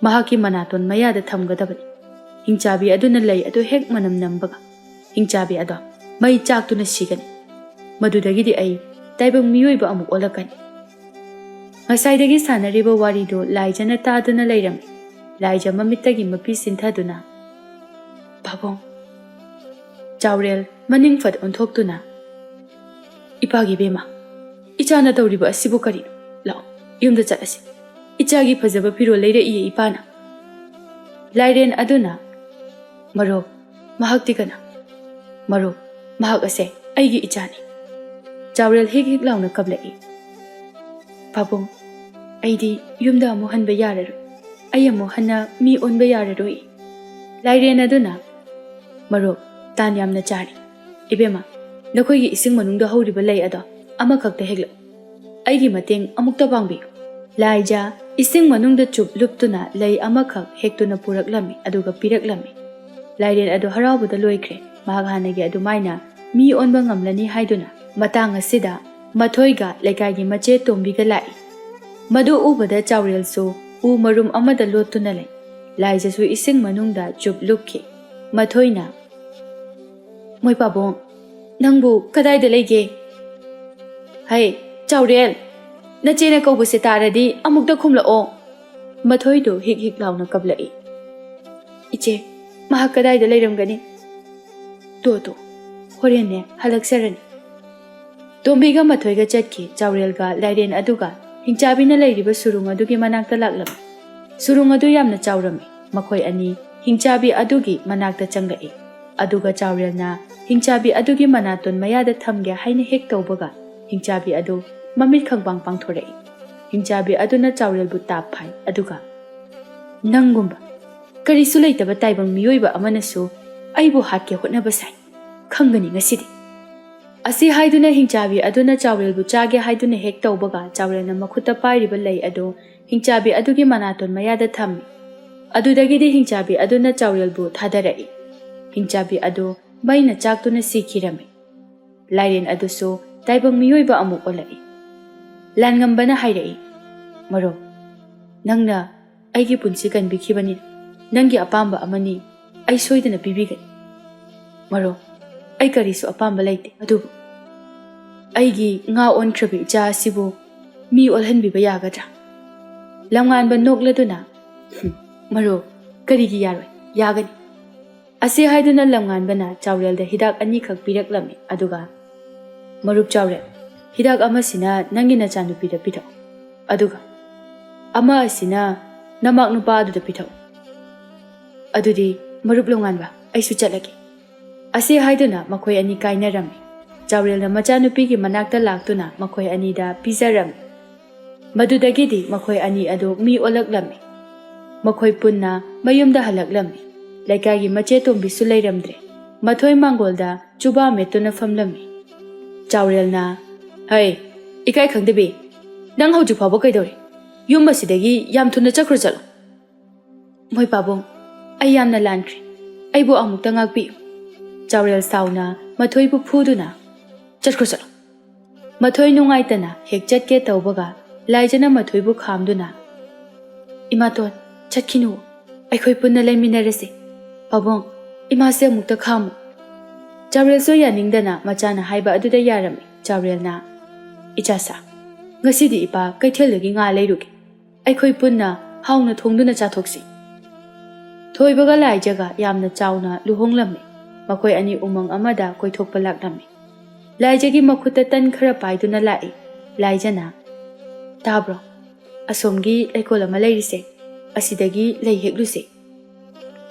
ꯃꯍꯥꯛꯀꯤ ꯃꯅꯥꯇꯣꯟ ꯃꯌꯥꯗ ꯊꯝꯒꯗꯕꯅꯤ꯫ ꯍꯤꯡꯆꯥꯕꯤ ꯑꯗꯨꯅ ꯂꯩ ꯑꯗꯨ ꯍꯦꯛ ꯃꯅꯝ ꯅꯝꯕꯒ ꯍꯤꯡꯆꯥꯕꯤ ꯑꯗꯣ ꯃꯩ ꯆꯥꯛꯇꯨꯅ ꯁꯤꯒꯅꯤ꯫ ꯃꯗꯨꯗꯒꯤꯗꯤ ꯑꯩ ꯇꯥꯏꯕꯪ ꯃꯤꯑꯣꯏꯕ ꯑꯃꯨꯛ ꯑꯣꯜꯂꯛꯀꯅꯤ꯫ ꯉꯁꯥꯏꯗꯒꯤ ꯁꯥꯟꯅꯔꯤꯕ ꯋꯥꯔꯤꯗꯨ ꯂꯥꯏꯖꯅ ꯇꯥꯗꯨꯅ ꯂꯩꯔꯝꯃꯤ꯫ ꯂꯥꯏꯖ ꯃꯃꯤꯠꯇꯒꯤ ꯃꯄꯤ ꯁꯤꯟꯊꯗꯨꯅ, "ꯄꯥꯕꯨꯡ꯫" ꯆꯥꯎꯔꯦꯜ ꯃꯅꯤꯡ ꯐꯠ ꯑꯣꯟꯊꯣꯛꯇꯨꯅ, "ꯏꯄꯥꯒꯤ ꯏꯕꯦꯝꯃ, ꯏꯆꯥꯅ ꯇꯧꯔꯤꯕ ꯑꯁꯤꯕꯨ ꯀꯔꯤꯅꯣ? ꯂꯥꯛꯑꯣ, ꯌꯨꯝꯗ ꯆꯠꯂꯁꯤ꯫ ꯏꯆꯥꯒꯤ ꯐꯖꯕ ꯐꯤꯔꯣꯜ ꯂꯩꯔꯛꯏꯌꯦ ꯏꯄꯥꯅ꯫" ꯂꯥꯏꯔꯦꯟ ꯑꯗꯨꯅ, "ꯃꯔꯨꯞ, ꯃꯍꯥꯛꯇꯤ ꯀꯅꯥ?" "ꯃꯔꯨꯞ, ꯃꯍꯥꯛ ꯑꯁꯦ ꯑꯩꯒꯤ ꯏꯆꯥꯅꯤ꯫" ꯆꯥꯎꯔꯦꯜ ꯍꯤꯛ ꯍꯤꯛ ꯂꯥꯎꯅ ꯀꯞꯂꯛꯏ꯫ "ꯄꯥꯕꯨꯡ, ꯑꯩꯗꯤ ꯌꯨꯝꯗ ꯑꯃꯨꯛ ꯍꯟꯕ ꯌꯥꯔꯔꯣꯏ꯫ ꯑꯩ ꯑꯃꯨꯛ ꯍꯟꯅ ꯃꯤ ꯑꯣꯟꯕ ꯌꯥꯔꯔꯣꯏ꯫" ꯂꯥꯏꯔꯦꯟ ꯑꯗꯨꯅ, "ꯃꯔꯨꯞ, ꯇꯥꯟ ꯌꯥꯝꯅ ꯆꯥꯔꯤ꯫ ꯏꯕꯦꯝꯃ, ꯅꯈꯣꯏꯒꯤ ꯏꯁꯤꯡ ꯃꯅꯨꯡꯗ ꯍꯧꯔꯤꯕ ꯂꯩ ꯑꯗꯣ ꯑꯃꯈꯛꯇ ꯍꯦꯛꯂꯛꯎ꯫ ꯑꯩꯒꯤ ꯃꯇꯦꯡ ꯑꯃꯨꯛꯇ ꯄꯥꯡꯕꯤꯌꯨ꯫" ꯂꯥꯏꯖ ꯏꯁꯤꯡ ꯃꯅꯨꯡꯗ ꯆꯨꯞ ꯂꯨꯞꯇꯨꯅ ꯂꯩ ꯑꯃꯈꯛ ꯍꯦꯛꯇꯨꯅ ꯄꯨꯔꯛꯂꯝꯃꯤ, ꯑꯗꯨꯒ ꯄꯤꯔꯛꯂꯝꯃꯤ꯫ ꯂꯥꯏꯔꯦꯟ ꯑꯗꯨ ꯍꯔꯥꯎꯕꯗ ꯂꯣꯏꯈ꯭ꯔꯦ꯫ ꯃꯍꯥꯛ ꯍꯥꯟꯅꯒꯤ ꯑꯗꯨꯃꯥꯏꯅ ꯃꯤ ꯑꯣꯟꯕ ꯉꯝꯂꯅꯤ ꯍꯥꯏꯗꯨꯅ꯫ ꯃꯇꯥꯡ ꯑꯁꯤꯗ ꯃꯊꯣꯏꯒ ꯂꯩꯀꯥꯏꯒꯤ ꯃꯆꯦ ꯇꯣꯝꯕꯤꯒ ꯂꯥꯛꯏ꯫ ꯃꯗꯨ ꯎꯕꯗ ꯆꯥꯎꯔꯦꯜꯁꯨ ꯎ ꯃꯔꯨꯝ ꯑꯃꯗ ꯂꯣꯠꯇꯨꯅ ꯂꯩ꯫ ꯂꯥꯏꯖꯁꯨ ꯏꯁꯤꯡ ꯃꯅꯨꯡꯗ ꯆꯨꯞ ꯂꯨꯞꯈꯤ꯫ ꯃꯊꯣꯏꯅ, "ꯃꯣꯏ ꯄꯥꯕꯨꯡ, ꯅꯪꯕꯨ ꯀꯗꯥꯏꯗ ꯂꯩꯒꯦ? ꯍꯩ, ꯆꯥꯎꯔꯦꯜ, ꯅꯆꯦꯅ ꯀꯧꯕꯁꯦ ꯇꯥꯔꯗꯤ ꯑꯃꯨꯛꯇ ꯈꯨꯝꯂꯛꯑꯣ꯫" ꯃꯊꯣꯏꯗꯨ ꯍꯤꯛ ꯍꯤꯛ ꯂꯥꯎꯅ ꯀꯞꯂꯛꯏ꯫ "ꯏꯆꯦ, ꯃꯍꯥꯛ ꯀꯗꯥꯏꯗ ꯂꯩꯔꯝꯒꯅꯤ?" "ꯇꯣ, ꯇꯣ, ꯍꯣꯔꯦꯟꯅꯦ ꯍꯜꯂꯛꯆꯔꯅꯤ꯫" ꯇꯣꯝꯕꯤꯒ ꯃꯊꯣꯏꯒ ꯆꯠꯈꯤ꯫ ꯆꯥꯎꯔꯦꯜꯒ ꯂꯥꯏꯔꯦꯟ ꯑꯗꯨꯒ ꯍꯤꯡꯆꯥꯕꯤꯅ ꯂꯩꯔꯤꯕ ꯁꯨꯔꯨꯡ ꯑꯗꯨꯒꯤ ꯃꯅꯥꯛꯇ ꯂꯥꯛꯂꯝꯃꯤ꯫ ꯁꯨꯔꯨꯡ ꯑꯗꯨ ꯌꯥꯝꯅ ꯆꯥꯎꯔꯝꯃꯤ꯫ ꯃꯈꯣꯏ ꯑꯅꯤ ꯍꯤꯡꯆꯥꯕꯤ ꯑꯗꯨꯒꯤ ꯃꯅꯥꯛꯇ ꯆꯪꯂꯛꯏ꯫ ꯑꯗꯨꯒ ꯆꯥꯎꯔꯦꯜꯅ ꯍꯤꯡꯆꯥꯕꯤ ꯑꯗꯨꯒꯤ ꯃꯅꯥꯇꯣꯟ ꯃꯌꯥꯗ ꯊꯝꯒꯦ ꯍꯥꯏꯅ ꯍꯦꯛ ꯇꯧꯕꯒ, ꯍꯤꯡꯆꯥꯕꯤ ꯑꯗꯨ ꯃꯃꯤꯠ ꯈꯪꯕꯥꯡ ꯄꯥꯡꯊꯣꯔꯛꯏ꯫ ꯍꯤꯡꯆꯥꯕꯤ ꯑꯗꯨꯅ ꯆꯥꯎꯔꯦꯜꯕꯨ ꯇꯥꯞ ꯐꯥꯏ, ꯑꯗꯨꯒ, "ꯅꯪꯒꯨꯝꯕ ꯀꯔꯤꯁꯨ ꯂꯩꯇꯕ ꯇꯥꯏꯕꯪ ꯃꯤꯑꯣꯏꯕ ꯑꯃꯅꯁꯨ ꯑꯩꯕꯨ ꯍꯥꯠꯀꯦ ꯍꯣꯠꯅꯕ ꯁꯥꯏ꯫ ꯈꯪꯒꯅꯤ ꯉꯁꯤꯗꯤ"꯫ ꯑꯁꯤ ꯍꯥꯏꯗꯨꯅ ꯍꯤꯡꯆꯥꯕꯤ ꯑꯗꯨꯅ ꯆꯥꯎꯔꯦꯜꯕꯨ ꯆꯥꯒꯦ ꯍꯥꯏꯗꯨꯅ ꯍꯦꯛ ꯇꯧꯕꯒ, ꯆꯥꯎꯔꯦꯜꯅ ꯃꯈꯨꯠꯇ ꯄꯥꯏꯔꯤꯕ ꯂꯩ ꯑꯗꯨ ꯍꯤꯡꯆꯥꯕꯤ ꯑꯗꯨꯒꯤ ꯃꯅꯥꯇꯣꯟ ꯃꯌꯥꯗ ꯊꯝꯃꯤ꯫ ꯑꯗꯨꯗꯒꯤꯗꯤ ꯍꯤꯡꯆꯥꯕꯤ ꯑꯗꯨꯅ ꯆꯥꯎꯔꯦꯜꯕꯨ ꯊꯥꯗꯔꯛꯏ꯫ ꯍꯤꯡꯆꯥꯕꯤ ꯑꯗꯨ ꯃꯩꯅ ꯆꯥꯛꯇꯨꯅ ꯁꯤꯈꯤꯔꯝꯃꯤ꯫ ꯂꯥꯏꯔꯦꯟ ꯑꯗꯨꯁꯨ ꯇꯥꯏꯕꯪ ꯃꯤꯑꯣꯏꯕ ꯑꯃꯨꯛ ꯑꯣꯜꯂꯛꯏ꯫ ꯂꯥꯟꯉꯝꯕꯅ ꯍꯥꯏꯔꯛꯏ, "ꯃꯔꯨꯞ, ꯅꯪꯅ ꯑꯩꯒꯤ ꯄꯨꯟꯁꯤ ꯀꯟꯕꯤꯈꯤꯕꯅꯤ꯫ ꯅꯪꯒꯤ ꯑꯄꯥꯝꯕ ꯑꯃꯅꯤ, ꯑꯩ ꯁꯣꯏꯗꯅ ꯄꯤꯕꯤꯒꯅꯤ"꯫ "ꯃꯔꯨꯞ, ꯑꯩ ꯀꯔꯤꯁꯨ ꯑꯄꯥꯝꯕ ꯂꯩꯇꯦ, ꯑꯗꯨꯕꯨ ꯑꯩꯒꯤ ꯉꯥ ꯑꯣꯟꯈ꯭ꯔꯕꯤ ꯏꯆꯥ ꯑꯁꯤꯕꯨ ꯃꯤ ꯑꯣꯜꯍꯟꯕꯤꯕ ꯌꯥꯒꯗ꯭ꯔꯥ?" ꯂꯝꯉꯥꯟꯕ ꯅꯣꯛꯂꯗꯨꯅ, "ꯍꯨꯝ, ꯃꯔꯨꯞ, ꯀꯔꯤꯒꯤ ꯌꯥꯔꯣꯏ? ꯌꯥꯒꯅꯤ"꯫ ꯑꯁꯤ ꯍꯥꯏꯗꯨꯅ ꯂꯝꯉꯥꯟꯕꯅ ꯆꯥꯎꯔꯦꯜꯗ ꯍꯤꯗꯥꯛ ꯑꯅꯤꯈꯛ ꯄꯤꯔꯛꯂꯝꯃꯤ, ꯑꯗꯨꯒ, "ꯃꯔꯨꯞ ꯆꯥꯎꯔꯦꯜ, ꯍꯤꯗꯥꯛ ꯑꯃꯁꯤꯅ ꯅꯪꯒꯤ ꯅꯆꯥꯅꯨꯄꯤꯗ ꯄꯤꯊꯛꯎ, ꯑꯗꯨꯒ ꯑꯃ ꯑꯁꯤꯅ ꯅꯃꯥꯛ ꯅꯨꯄꯥ ꯑꯗꯨꯗ ꯄꯤꯊꯛꯎ꯫ ꯑꯗꯨꯗꯤ ꯃꯔꯨꯞ ꯂꯝꯉꯥꯟꯕ, ꯑꯩꯁꯨ ꯆꯠꯂꯒꯦ"꯫ ꯑꯁꯤ ꯍꯥꯏꯗꯨꯅ ꯃꯈꯣꯏ ꯑꯅꯤ ꯀꯥꯏꯅꯔꯝꯃꯤ꯫ ꯆꯥꯎꯔꯦꯜꯅ ꯃꯆꯥꯅꯨꯄꯤꯒꯤ ꯃꯅꯥꯛꯇ ꯂꯥꯛꯇꯨꯅ ꯃꯈꯣꯏ ꯑꯅꯤꯗ ꯄꯤꯖꯔꯝꯃꯤ꯫ ꯃꯗꯨꯗꯒꯤꯗꯤ ꯃꯈꯣꯏ ꯑꯅꯤ ꯑꯗꯨ ꯃꯤ ꯑꯣꯜꯂꯛꯂꯝꯃꯤ꯫ ꯃꯈꯣꯏ ꯄꯨꯟꯅ ꯃꯌꯨꯝꯗ ꯍꯜꯂꯛꯂꯝꯃꯤ꯫ ꯂꯩꯀꯥꯏꯒꯤ ꯃꯆꯦ ꯇꯣꯝꯕꯤꯁꯨ ꯂꯩꯔꯝꯗ꯭ꯔꯦ꯫ ꯃꯊꯣꯏ ꯃꯥꯡꯒꯣꯜꯗ ꯆꯨꯕꯥ ꯃꯦꯠꯇꯨꯅ ꯐꯝꯂꯝꯃꯤ꯫ ꯆꯥꯎꯔꯦꯜꯅ, "ꯍꯩ, ꯏꯀꯥꯏ ꯈꯪꯗꯕꯤ, ꯅꯪ ꯍꯧꯖꯤꯛ ꯐꯥꯎꯕ ꯀꯩꯗꯧꯔꯤ? ꯌꯨꯝ ꯑꯁꯤꯗꯒꯤ ꯌꯥꯝ ꯊꯨꯅ ꯆꯠꯈ꯭ꯔꯣ ꯆꯠꯂꯣ"꯫ "ꯃꯣꯏ ꯄꯥꯕꯨꯡ, ꯑꯩ ꯌꯥꯝꯅ ꯂꯥꯟꯈ꯭ꯔꯦ꯫ ꯑꯩꯕꯨ ꯑꯃꯨꯛꯇ ꯉꯥꯛꯄꯤꯌꯨ"꯫ ꯆꯥꯎꯔꯦꯜ ꯁꯥꯎꯅ ꯃꯊꯣꯏꯕꯨ ꯐꯨꯗꯨꯅ, "ꯆꯠꯈ꯭ꯔꯣ ꯆꯠꯂꯣ"꯫ ꯃꯊꯣꯏ ꯅꯨꯡꯉꯥꯏꯇꯅ ꯍꯦꯛ ꯆꯠꯀꯦ ꯇꯧꯕꯒ, ꯂꯥꯏꯖꯅ ꯃꯊꯣꯏꯕꯨ ꯈꯥꯝꯗꯨꯅ, "ꯏꯃꯥꯇꯣꯟ, ꯆꯠꯈꯤꯅꯨ, ꯑꯩꯈꯣꯏ ꯄꯨꯟꯅ ꯂꯩꯃꯤꯟꯅꯔꯁꯤ꯫ ꯄꯥꯕꯨꯡ, ꯏꯃꯥꯁꯦ ꯑꯃꯨꯛꯇ ꯈꯥꯝꯃꯨ"꯫ ꯆꯥꯎꯔꯦꯜꯁꯨ ꯌꯥꯅꯤꯡꯗꯅ ꯃꯆꯥꯅ ꯍꯥꯏꯕ ꯑꯗꯨꯗ ꯌꯥꯔꯝꯃꯤ꯫ ꯆꯥꯎꯔꯦꯜꯅ, "ꯏꯆꯥꯁꯥ, ꯉꯁꯤꯗꯤ ꯏꯄꯥ ꯀꯩꯊꯦꯜꯗꯒꯤ ꯉꯥ ꯂꯩꯔꯨꯒꯦ꯫ ꯑꯩꯈꯣꯏ ꯄꯨꯟꯅ ꯍꯥꯎꯅ ꯊꯣꯡꯗꯨꯅ ꯆꯥꯊꯣꯛꯁꯤ"꯫ ꯊꯣꯏꯕꯒ ꯂꯥꯏꯖꯒ ꯌꯥꯝꯅ ꯆꯥꯎꯅ ꯂꯨꯍꯣꯡꯂꯝꯃꯤ꯫ ꯃꯈꯣꯏ ꯑꯅꯤ ꯎꯃꯪ ꯑꯃꯗ ꯀꯣꯏꯊꯣꯛꯄ ꯂꯥꯛꯂꯝꯃꯤ꯫ ꯂꯥꯏꯖꯒꯤ ꯃꯈꯨꯠꯇ ꯇꯟ ꯈꯔ ꯄꯥꯏꯗꯨꯅ ꯂꯥꯛꯏ꯫ ꯂꯥꯏꯖꯅ, "ꯇꯥꯕ꯭ꯔꯣ? ꯑꯁꯣꯝꯒꯤ ꯂꯩꯀꯣꯜ ꯑꯃ ꯂꯩꯔꯤꯁꯦ, ꯑꯁꯤꯗꯒꯤ ꯂꯩ ꯍꯦꯛꯂꯨꯁꯦ꯫"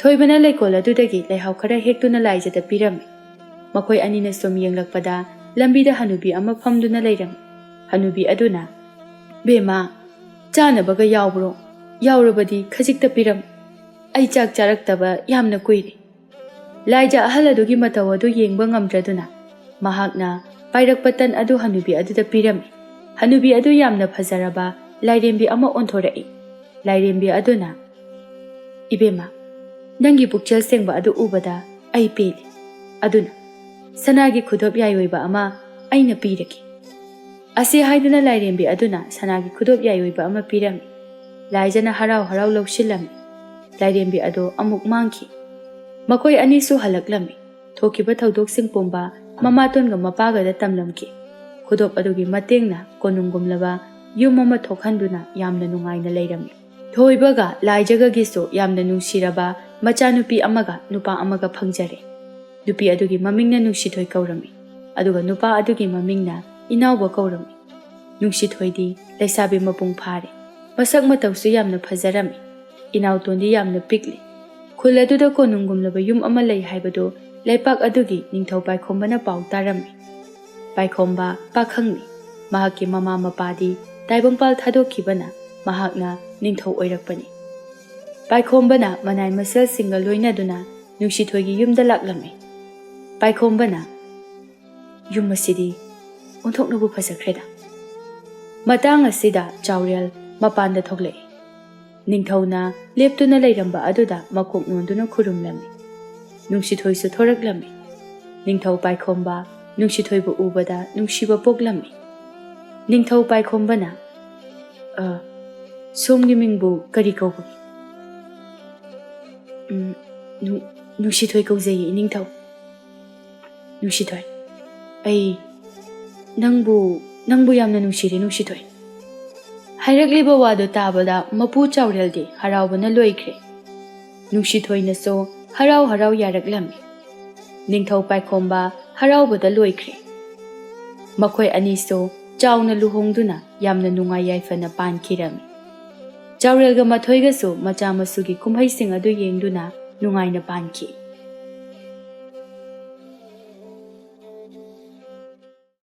ꯊꯣꯏꯕꯅ ꯂꯩꯀꯣꯜ ꯑꯗꯨꯗꯒꯤ ꯂꯩꯍꯥꯎ ꯈꯔ ꯍꯦꯛꯇꯨꯅ ꯂꯥꯏꯖꯗ ꯄꯤꯔꯝꯃꯤ꯫ ꯃꯈꯣꯏ ꯑꯅꯤꯅ ꯁꯨꯝ ꯌꯦꯡꯂꯛꯄꯗ ꯂꯝꯕꯤꯗ ꯍꯅꯨꯕꯤ ꯑꯃ ꯐꯝꯗꯨꯅ ꯂꯩꯔꯝꯃꯤ꯫ ꯍꯅꯨꯕꯤ ꯑꯗꯨꯅ, "ꯕꯦꯝꯃ, ꯆꯥꯅꯕꯒ ꯌꯥꯎꯕ꯭ꯔꯣ? ꯌꯥꯎꯔꯕꯗꯤ ꯈꯖꯤꯛꯇ ꯄꯤꯔꯝꯃꯨ꯫ ꯑꯩ ꯆꯥꯛ ꯆꯥꯔꯛꯇꯕ ꯌꯥꯝꯅ ꯀꯨꯏꯔꯦ꯫" ꯂꯥꯏꯖ ꯑꯍꯜ ꯑꯗꯨꯒꯤ ꯃꯇꯧ ꯑꯗꯨ ꯌꯦꯡꯕ ꯉꯝꯗ꯭ꯔꯗꯨꯅ ꯃꯍꯥꯛꯅ ꯄꯥꯏꯔꯛꯄ ꯇꯟ ꯑꯗꯨ ꯍꯅꯨꯕꯤ ꯑꯗꯨꯗ ꯄꯤꯔꯝꯃꯤ꯫ ꯍꯅꯨꯕꯤ ꯑꯗꯨ ꯌꯥꯝꯅ ꯐꯖꯔꯕ ꯂꯥꯏꯔꯦꯝꯕꯤ ꯑꯃ ꯑꯣꯟꯊꯣꯔꯛꯏ꯫ ꯂꯥꯏꯔꯦꯝꯕꯤ ꯑꯗꯨꯅ, "ꯏꯕꯦꯝꯃ, ꯅꯪꯒꯤ ꯄꯨꯛꯆꯦꯜ ꯁꯦꯡꯕ ꯑꯗꯨ ꯎꯕꯗ ꯑꯩ ꯄꯦꯜꯂꯤ꯫ ꯑꯗꯨꯅ ꯁꯅꯥꯒꯤ ꯈꯨꯗꯣꯞ ꯌꯥꯏꯑꯣꯏꯕ ꯑꯃ ꯑꯩꯅ ꯄꯤꯔꯒꯦ꯫" ꯑꯁꯤ ꯍꯥꯏꯗꯨꯅ ꯂꯥꯏꯔꯦꯝꯕꯤ ꯑꯗꯨꯅ ꯁꯅꯥꯒꯤ ꯈꯨꯗꯣꯞ ꯌꯥꯏꯑꯣꯏꯕ ꯑꯃ ꯄꯤꯔꯝꯃꯤ꯫ ꯂꯥꯏꯖꯅ ꯍꯔꯥꯎ ꯍꯔꯥꯎ ꯂꯧꯁꯤꯜꯂꯝꯃꯤ꯫ ꯂꯥꯏꯔꯦꯝꯕꯤ ꯑꯗꯨ ꯑꯃꯨꯛ ꯃꯥꯡꯈꯤ꯫ ꯃꯈꯣꯏ ꯑꯅꯤꯁꯨ ꯍꯜꯂꯛꯂꯝꯃꯤ꯫ ꯊꯣꯛꯈꯤꯕ ꯊꯧꯗꯣꯛꯁꯤꯡ ꯄꯨꯝꯕ ꯃꯃꯥꯇꯣꯟꯒ ꯃꯄꯥꯒꯗ ꯇꯝꯂꯝꯈꯤ꯫ ꯈꯨꯗꯣꯞ ꯑꯗꯨꯒꯤ ꯃꯇꯦꯡꯅ ꯀꯣꯅꯨꯡꯒꯨꯝꯂꯕ ꯌꯨꯝ ꯑꯃ ꯊꯣꯛꯍꯟꯗꯨꯅ ꯌꯥꯝꯅ ꯅꯨꯡꯉꯥꯏꯅ ꯂꯩꯔꯝꯃꯤ꯫ ꯊꯣꯏꯕꯒ ꯂꯥꯏꯖꯒꯒꯤꯁꯨ ꯌꯥꯝꯅ ꯅꯨꯡꯁꯤꯔꯕ ꯃꯆꯥꯅꯨꯄꯤ ꯑꯃꯒ ꯅꯨꯄꯥ ꯑꯃꯒ ꯐꯪꯖꯔꯦ꯫ ꯅꯨꯄꯤ ꯑꯗꯨꯒꯤ ꯃꯃꯤꯡꯅ ꯅꯨꯡꯁꯤꯊꯣꯏ ꯀꯧꯔꯝꯃꯤ, ꯑꯗꯨꯒ ꯅꯨꯄꯥ ꯑꯗꯨꯒꯤ ꯃꯃꯤꯡꯅ ꯏꯅꯥꯎꯕ ꯀꯧꯔꯝꯃꯤ꯫ ꯅꯨꯡꯁꯤꯊꯣꯏꯗꯤ ꯂꯩꯁꯥꯕꯤ ꯃꯄꯨꯡ ꯐꯥꯔꯦ꯫ ꯃꯁꯛ ꯃꯇꯧꯁꯨ ꯌꯥꯝꯅ ꯐꯖꯔꯝꯃꯤ꯫ ꯏꯅꯥꯎꯇꯣꯟꯗꯤ ꯌꯥꯝꯅ ꯄꯤꯛꯂꯤ꯫ ꯈꯨꯜ ꯑꯗꯨꯗ ꯀꯣꯅꯨꯡꯒꯨꯝꯂꯕ ꯌꯨꯝ ꯑꯃ ꯂꯩ ꯍꯥꯏꯕꯗꯨ ꯂꯩꯄꯥꯛ ꯑꯗꯨꯒꯤ ꯅꯤꯡꯊꯧ ꯄꯥꯏꯈꯣꯝꯕꯅ ꯄꯥꯎ ꯇꯥꯔꯝꯃꯤ꯫ ꯄꯥꯏꯈꯣꯝꯕ ꯄꯥꯈꯪꯅꯤ꯫ ꯃꯍꯥꯛꯀꯤ ꯃꯃꯥ ꯃꯄꯥꯗꯤ ꯇꯥꯏꯕꯪꯄꯥꯜ ꯊꯥꯗꯣꯛꯈꯤꯕꯅ ꯃꯍꯥꯛꯅ ꯅꯤꯡꯊꯧ ꯑꯣꯏꯔꯛꯄꯅꯤ꯫ ꯄꯥꯏꯈꯣꯝꯕꯅ ꯃꯅꯥꯏ ꯃꯁꯜꯁꯤꯡꯒ ꯂꯣꯏꯅꯗꯨꯅ ꯅꯨꯡꯁꯤꯊꯣꯏꯒꯤ ꯌꯨꯝꯗ ꯂꯥꯛꯂꯝꯃꯤ꯫ ꯄꯥꯏꯈꯣꯝꯕꯅ, "ꯌꯨꯝ ꯑꯁꯤꯗꯤ ꯑꯣꯟꯊꯣꯛꯅꯕꯨ ꯐꯖꯈ꯭ꯔꯦꯗ꯫" ꯃꯇꯥꯡ ꯑꯁꯤꯗ ꯆꯥꯎꯔꯦꯜ ꯃꯄꯥꯟꯗ ꯊꯣꯛꯂꯛꯏ꯫ ꯅꯤꯡꯊꯧꯅ ꯂꯦꯞꯇꯨꯅ ꯂꯩꯔꯝꯕ ꯑꯗꯨꯗ ꯃꯀꯣꯛ ꯅꯣꯟꯗꯨꯅ ꯈꯨꯔꯨꯝꯂꯝꯃꯤ꯫ ꯅꯨꯡꯁꯤꯊꯣꯏꯁꯨ ꯊꯣꯔꯛꯂꯝꯃꯤ꯫ ꯅꯤꯡꯊꯧ ꯄꯥꯏꯈꯣꯝꯕ ꯅꯨꯡꯁꯤꯊꯣꯏꯕꯨ ꯎꯕꯗ ꯅꯨꯡꯁꯤꯕ ꯄꯣꯛꯂꯝꯃꯤ꯫ ꯅꯤꯡꯊꯧ ꯄꯥꯏꯈꯣꯝꯕꯅ, "ꯑ, ꯁꯣꯝꯒꯤ ꯃꯤꯡꯕꯨ ꯀꯔꯤ ꯀꯧꯕꯒꯦ?" "ꯎꯝ, ꯅꯨ-, ꯅꯨꯡꯁꯤꯊꯣꯏ ꯀꯧꯖꯩꯌꯦ, ꯏꯅꯤꯡꯊꯧ꯫" "ꯅꯨꯡꯁꯤꯊꯣꯏ, ꯑꯩ ꯅꯪꯕꯨ, ꯅꯪꯕꯨ ꯌꯥꯝꯅ ꯅꯨꯡꯁꯤꯔꯦ, ꯅꯨꯡꯁꯤꯊꯣꯏ꯫" ꯍꯥꯏꯔꯛꯂꯤꯕ ꯋꯥꯗꯨ ꯇꯥꯕꯗ ꯃꯄꯨ ꯆꯥꯎꯔꯦꯜꯗꯤ ꯍꯔꯥꯎꯕꯅ ꯂꯣꯏꯈ꯭ꯔꯦ꯫ ꯅꯨꯡꯁꯤꯊꯣꯏꯅꯁꯨ ꯍꯔꯥꯎ ꯍꯔꯥꯎ ꯌꯥꯔꯛꯂꯝꯃꯤ꯫ ꯅꯤꯡꯊꯧ ꯄꯥꯏꯈꯣꯝꯕ ꯍꯔꯥꯎꯕꯗ ꯂꯣꯏꯈ꯭ꯔꯦ꯫ ꯃꯈꯣꯏ ꯑꯅꯤꯁꯨ ꯆꯥꯎꯅ ꯂꯨꯍꯣꯡꯗꯨꯅ ꯌꯥꯝꯅ ꯅꯨꯡꯉꯥꯏ ꯌꯥꯏꯐꯅ ꯄꯥꯟꯈꯤꯔꯝꯃꯤ꯫ ꯆꯥꯎꯔꯦꯜꯒ ꯃꯊꯣꯏꯒꯁꯨ ꯃꯆꯥ ꯃꯁꯨꯒꯤ ꯀꯨꯝꯍꯩꯁꯤꯡ ꯑꯗꯨ ꯌꯦꯡꯗꯨꯅ ꯅꯨꯡꯉꯥꯏꯅ ꯄꯥꯟꯈꯤ꯫